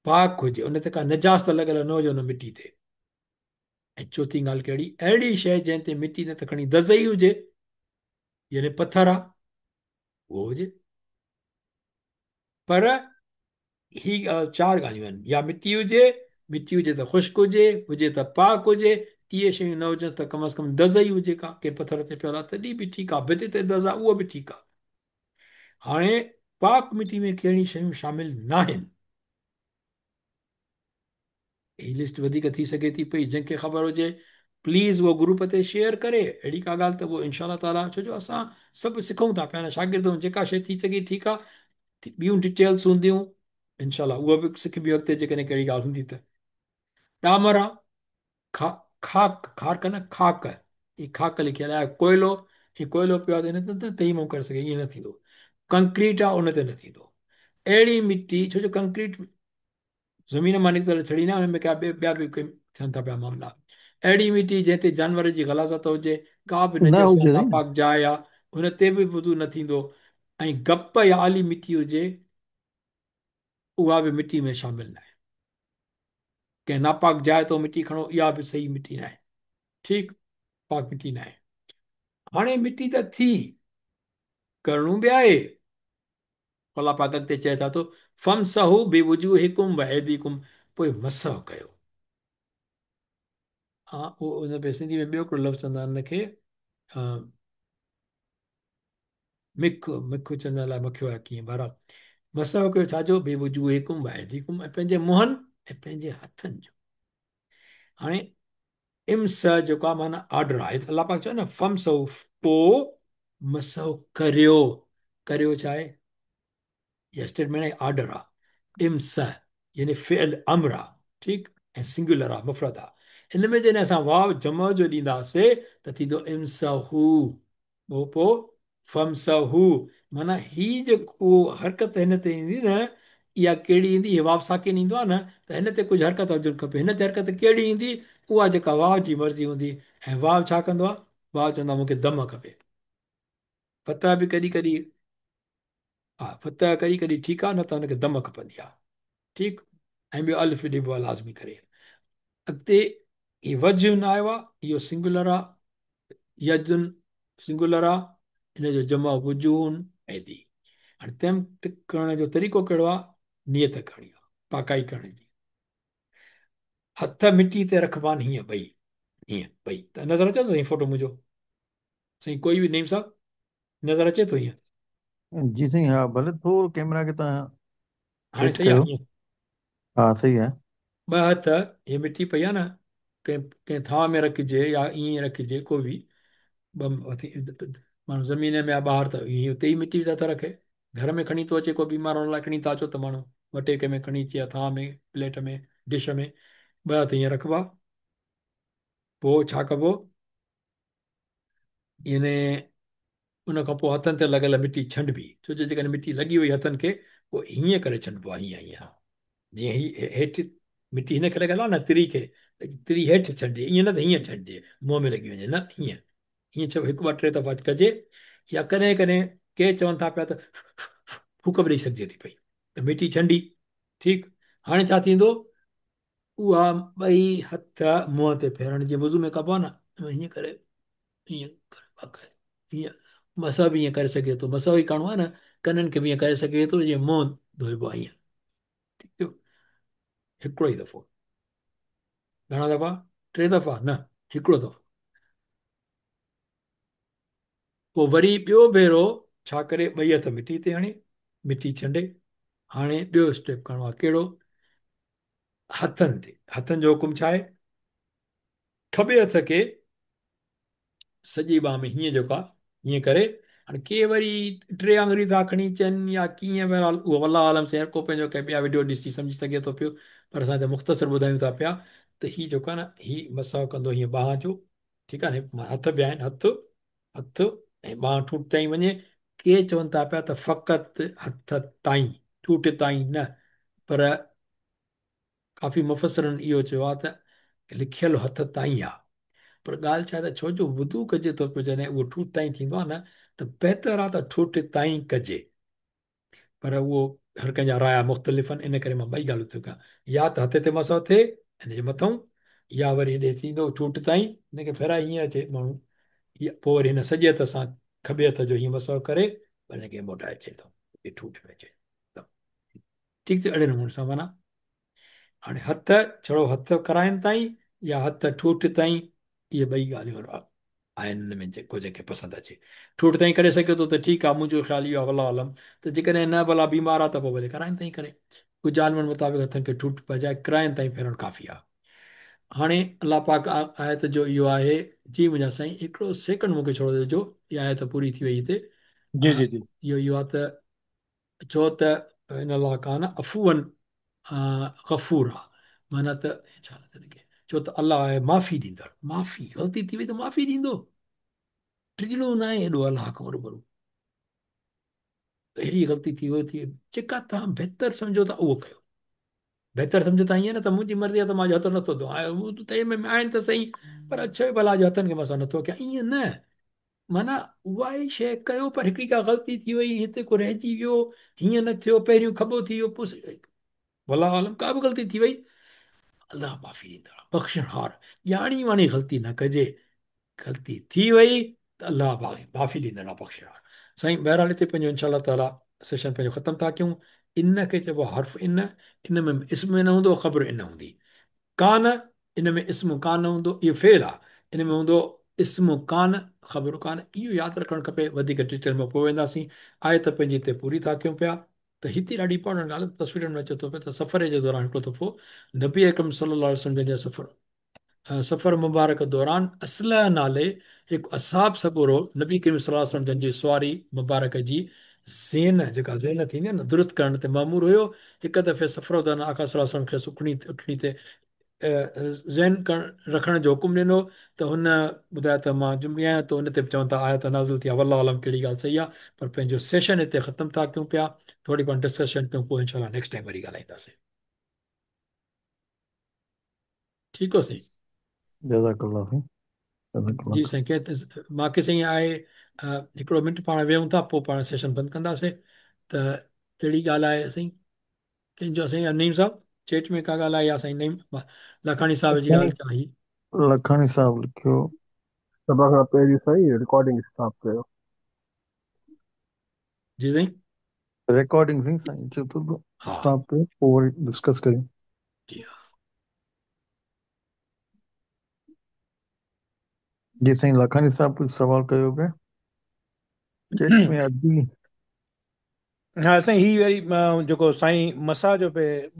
پاڪ هجي ان تي ڪا نجاست لڳل نه هجي ان مٽي تي ۽ چوٿين ڳالهه ڪهڙي اهڙي شيء جنهن تي مٽي نه ته کڻي دز ئي هجي يعني پٿر آ اهو هجي پر هي چار ڳالهيون آهن، يا مٽي هجي، مٽي هجي ته خشڪ هجي، هجي ته پاڪ هجي، اهي شيون نه هجنس ته ڪم از ڪم دز ئي هجي ڪا، ڪنهن پٿر تي پيل آهي تڏهن به ٺيڪ آهي، ڀت تي دز آهي اهو به ٺيڪ آهي. هاڻي پاڪ مٽي ۾ ڪهڙيون شيون شامل ناهن؟ هي لسٽ وڌيڪ ٿي سگهي ٿي پئي، جنهن کي خبر هجي پليز اهو گروپ تي شيئر ڪري، اهڙي ڪا ڳالهه ته پوء انشاء الله تعاليٰ ڇو جو اسان سڀ سکون ٿا پيا نه شاگرد آهيون جيڪا شيء ٿي سگهي ٺيڪ آهي ٻيون ڊيٽيلس هونديون انشاء الله اهو به سکبيون اڳتي جيڪڏهن ڪهڙي ڳالهه هوندي ته ڏامر آ خاڪ کارڪ نه خاڪ هي خاڪ لکيل آهي ڪوئلو هي ڪوئلو پيو آهي ته هن تي تيمم ڪري سگهي ائين نه ٿيندو ڪنڪريٽ آ ان تي نه ٿيندو اهڙي مٽي ڇو جو ڪنڪريٽ زمين مان نڪتل ڇڙي نه ان ۾ ڪا ٻيا به ٿين ٿا پيا معاملا اهڙي مٽي جنهن تي جانور جي غلاظت هجي ڪا به نه نجس يا هجي سائين. ناپاڪ جاء آ ان تي به وضو نه ٿيندو ۽ گپ يا آلي مٽي هجي اها به مٽي ۾ شامل ناهي ڪنهن ناپاڪ جاء تان مٽي کڻو اها به صحيح مٽي ناهي ٺيڪ پاڪ مٽي ناهي هاڻي مٽي ته ٿي ڪرڻو به آهي الله پاڪ اڳتي چئي ٿا ته فامسحوا بوجوهڪم وايديڪم پوء مسح ڪيو. ها اهو ان ۾ سنڌي ۾ ٻيو هڪڙو لفظ چوندا آهن ان کي مک مک چوندا الائي مکيو آهي ڪيئن بهرحال مسح ڪيو ڇا جو بوجوهڪم وايديڪم ۽ پنهنجي منهن ۽ پنهنجي هٿن جو هاڻي امسح جيڪو آهي معنيٰ آرڊر آهي الله پاڪ چيو نه فامسحوا پوء مسح ڪريو ڪريو ڇا آهي اها اسٽيٽمينٽ آهي آرڊر آهي امسح يعني فعل امر آهي ٺيڪ ۽ سنگولر آهي مفرد آهي ان ۾ جڏهن اسان واو جمع جو ڏينداسي ته ٿيندو امسحوا پوء فامسحوا معنيٰ هي جيڪو حرڪت هن تي ايندي نه اها ڪهڙي ايندي هي واو ساڪن ايندو آهي نه ته هن تي ڪجهه حرڪت هجڻ کپي هن تي حرڪت ڪهڙي ايندي اها جيڪا واو جي مرضي هوندي ۽ واو ڇا ڪندو آهي واو چوندو آهي مون کي ضم کپي فتح به ڪڏهن ڪڏهن हा, فتح ڪڏهن ڪڏهن ٺيڪ آهي، نه ته هن کي دم کپندي آهي. ٺيڪ، ۽ ٻيو الف ڏبو آهي لازمي ڪري. اڳتي هي وجه نه آيو آهي، اهو سنگولر آهي، يدن سنگولر آهي، ان جو جمع وجوهن ايدي. هاڻي تيمم ڪرڻ جو طريقو ڪهڙو آهي؟ نيت ڪرڻي آهي، پاڪائي ڪرڻ جي. هٿ مٽي تي رکبا آهن هيئن ٻئي، هيئن ٻئي. ته نظر اچي ٿو سائين فوٽو منهنجو؟ سائين ڪوئي به نعيم صاحب نظر اچي ٿو هيئن؟ جي سائين ها، ڀلي ٿورو ڪيمرا کي تان هاڻي هيٺ صحيح ڪيو. آهي هيئن؟ ها صحيح آهي. ٻه هٿ هي مٽي پئي آهي نه، ڪنهن ٿانء ۾ رکجي يا ائين رکجي، ڪو به ٻه هٿ ماڻهو زمين ۾ يا ٻاهر ته ائين اتي ئي مٽي ٿا رکي. گهر ۾ کڻي ٿو اچي ڪو بيمار هن لاء کڻي ٿا اچو ته ماڻهو وٽيڪي ۾ کڻي اچي يا ٿانء ۾ پليٽ ۾ ڊش ۾ ٻه هٿ ائين رکبا. پوء ڇا ڪبو؟ يعني ان کان پوء هٿن تي لڳل مٽي ڇنڊبي، ڇو جو جيڪڏهن مٽي لڳي وئي هٿن کي پوء هيئن ڪري ڇنڊبو آهي، هيئن هيئن جيئن هي هيٺ مٽي هن کي لڳل آهي نه تري کي، تري هيٺ ڇنڊجي، ائين نه ته هيئن ڇنڊجي منهن ۾ لڳي وڃي، نه هيئن هيئن ڇو هڪ ٻه ٽي دفعا ڪجي. يا ڪڏهن ڪڏهن ڪي چون ٿا پيا ته ڦوڪ به ڏئي سگهجي ٿي پئي ته مٽي ڇنڊي. ٺيڪ، هاڻي ڇا ٿيندو؟ اها ٻئي هٿ منهن تي ڦيرڻ جيئن وضو ۾ ڪبو آهي نه، هيئن ڪري هيئن ڪري هيئن مسح به ائين ڪري سگهي ٿو، مسح ئي ڪرڻو آهي نه، ڪنن کي به ائين ڪري سگهي ٿو جيئن منهن ڌوئبو آهي ائين. ٺيڪ ٿيو، هڪڙو ئي دفعو. گهڻا دفعا؟ ٽي دفعا نه، هڪڙو دفعو. پوء وري ٻيو ڀيرو ڇا ڪري، ٻئي هٿ مٽي تي هڻي مٽي ڇنڊي. هاڻي ٻيو اسٽيپ ڪرڻو آهي، ڪهڙو؟ هٿن تي. هٿن جو حڪم ڇا آهي؟ کٻي هٿ کي سڄي ٻانهن ۾ هيئن جيڪو آهي هيئن ڪري. هاڻي ڪي وري ٽي آڱريون ٿا کڻي اچن يا ڪيئن، بهرحال اهو والله عالم سائين هر ڪو پنهنجو ڪنهن ٻيا وڊيو ڏسي سمجهي سگهي ٿو پيو، پر اسان هتي مختصر ٻڌايون ٿا پيا ته هي جيڪو آهي نه هي مسح ڪندو هيئن ٻانهن جو، ٺيڪ آهي نه، هٿ به آهن، هٿ هٿ ۽ ٻانهن ٺونٺ تائين وڃي. ڪي چون ٿا پيا ته فقط هٿ تائين، ٺونٺ تائين نه، پر ڪافي مفسرن اهو چيو آهي ته لکيل هٿ تائين آهي، پر ڳالهه ڇا آهي ته ڇو جو وضو ڪجي ٿو پيو جڏهن اهو ٺونٺ تائين ٿيندو آهي نه ته بهتر آهي ته ٺونٺ تائين ڪجي، پر اهو هر ڪنهن جا رايا مختلف آهن، ان ڪري مان ٻئي ڳالهيون ٿو ڪيان، يا ته هٿ تي مسح ٿئي هن جي مٿئون، يا وري هيڏي ٿيندو ٺونٺ تائين، هن کي ڦيرائي هيئن اچي ماڻهو، پوء وري هن سڄي هٿ سان کٻي هٿ جو هيئن مسح ڪري وري هن کي موٽائي اچي ٿو هي ٺونٺ ۾ اچي ٿو. ٺيڪ ٿيو اهڙي نموني سان معنيٰ هاڻي هٿ ڇڙو هٿ ڪرائن تائين يا هٿ ٺونٺ تائين، اهي ٻئي ڳالهيون آهن ان ۾ جيڪو جنهن کي پسند اچي. ٺونٺ تائين ڪري سگهي ٿو ته ٺيڪ آهي، منهنجو خيال اهو آهي والله اعلم ته جيڪڏهن نه ڀلا بيمار آهي ته پوء ڀلي ڪرائن تائين ڪري. ڪجهه عالمن مطابق هٿن کي ٺونٺ بجاء ڪرائن تائين ڦيرڻ ڪافي آهي. هاڻي الله پاڪ آيت جو اهو آهي، جي منهنجا سائين هڪڙو سيڪنڊ مون کي ڇوڙ ڏجو، اها آيت پوري ٿي وئي هتي. جي جي جي. اهو اهو آهي ته ڇو ته ان الله ڪان عفوا غفورا، معنيٰ ته ڇا نٿو لکي، ڇو ته الله آهي معافي ڏيندڙ، معافي غلطي ٿي وئي ته معافي ڏيندو، ڊڄڻو ناهي ايڏو الله کان هروڀرو، ته اهڙي غلطي ٿي وئي ٿي، جيڪا توهان بهتر سمجهو ٿا اهو ڪيو، بهتر سمجهو ٿا ائين نه ته منهنجي مرضي آهي ته مان اڄ هٿ نٿو ڌوئان، تئي ۾ آهن ته سهي پر اڇا ڀلا اڄ هٿن کي مان نٿو ڪيان، ائين نه، معنيٰ اها ئي شيء ڪيو پر هڪڙي ڪا غلطي ٿي وئي، هتي ڪو رهجي ويو، هيئن نه ٿيو، پهريون کٻو ٿي ويو، پوء والله عالم ڪا به غلطي ٿي وئي، الله معافي ڏيندڙ آهي، بخشڻهار، ڄاڻي واڻي غلطي نه ڪجي، غلطي ٿي وئي ته الله معافي ڏيندڙ آهي، بخشڻهار. سائين بهرحال هتي پنهنجو انشاء الله تعاليٰ سيشن پنهنجو ختم ٿا ڪيون. ان کي چئبو آهي حرف ان، ان ۾ اسم نه هوندو خبر ان هوندي. ڪان، ان ۾ اسم ڪان هوندو، اهو فعل آهي، ان ۾ هوندو اسم ڪان خبر ڪان، اهو ياد رکڻ کپي، وڌيڪ ڊيٽيل ۾ پوء وينداسين. آيت پنهنجي هتي پوري ٿا ڪيون پيا ته هتي ڏاڍي امپارٽنٽ ڳالهه آهي، تصويرن ۾ اچي ٿو پيو ته سفر جي دوران هڪڙو دفعو نبي اڪرم صلي الله عليه وسلم جن جا سفر سفر مبارڪ دوران اصلح نالي هڪ اصحاب سڳورو نبي ڪريم صلي الله عليه وسلم جن جي سواري مبارڪ جي زين جيڪا زين ٿيندي آهي نه درست ڪرڻ تي مامور هيو. هڪ دفعي سفر دوران آقا صلي الله عليه وسلم کيس اٺڻي تي زين رکڻ جو حڪم ڏنو ته هن ٻڌايو ته مان جنبي آهيان ته ان تي به چون ٿا آيت نازل ٿي آهي والله اعلم ڪهڙي ڳالهه صحيح آهي پر پنهنجو سيشن هتي ختم ٿا ڪيون پيا ٿوري پاڻ ڊسڪشن ڪيون پوء انشاء الله نيڪسٽ ٽائيم وري ڳالهائينداسين. ٺيڪ هو سائين. جزاڪ الله سائين. جزاڪ الله. جي سائين ڪي ماکي سائين آهي هڪڙو منٽ پاڻ ويهون ٿا پوء پاڻ سيشن بند ڪنداسين. त अहिड़ी ॻाल्हि आहे साईं। कंहिंजो साईं नईम साहिबु चैट में का ॻाल्हि आहे या साईं नईम लाखाणी साहिब जी ॻाल्हि का आई? लखाणी साहिबु लिखियो। सभ खां पहिरीं साईं रिकॉर्डिंग स्टॉप कयो। जी साईं। रिकॉर्डिंग साईं साईं चयो थो हा। स्टॉप कयो, पोइ वरी डिस्कस कयूं। जी हा। जी साईं लाखाणी साहिबु कुझु सवाल कयो पिया चैट में अदी। हा साईं, ही वरी जेको साईं मसा जो पे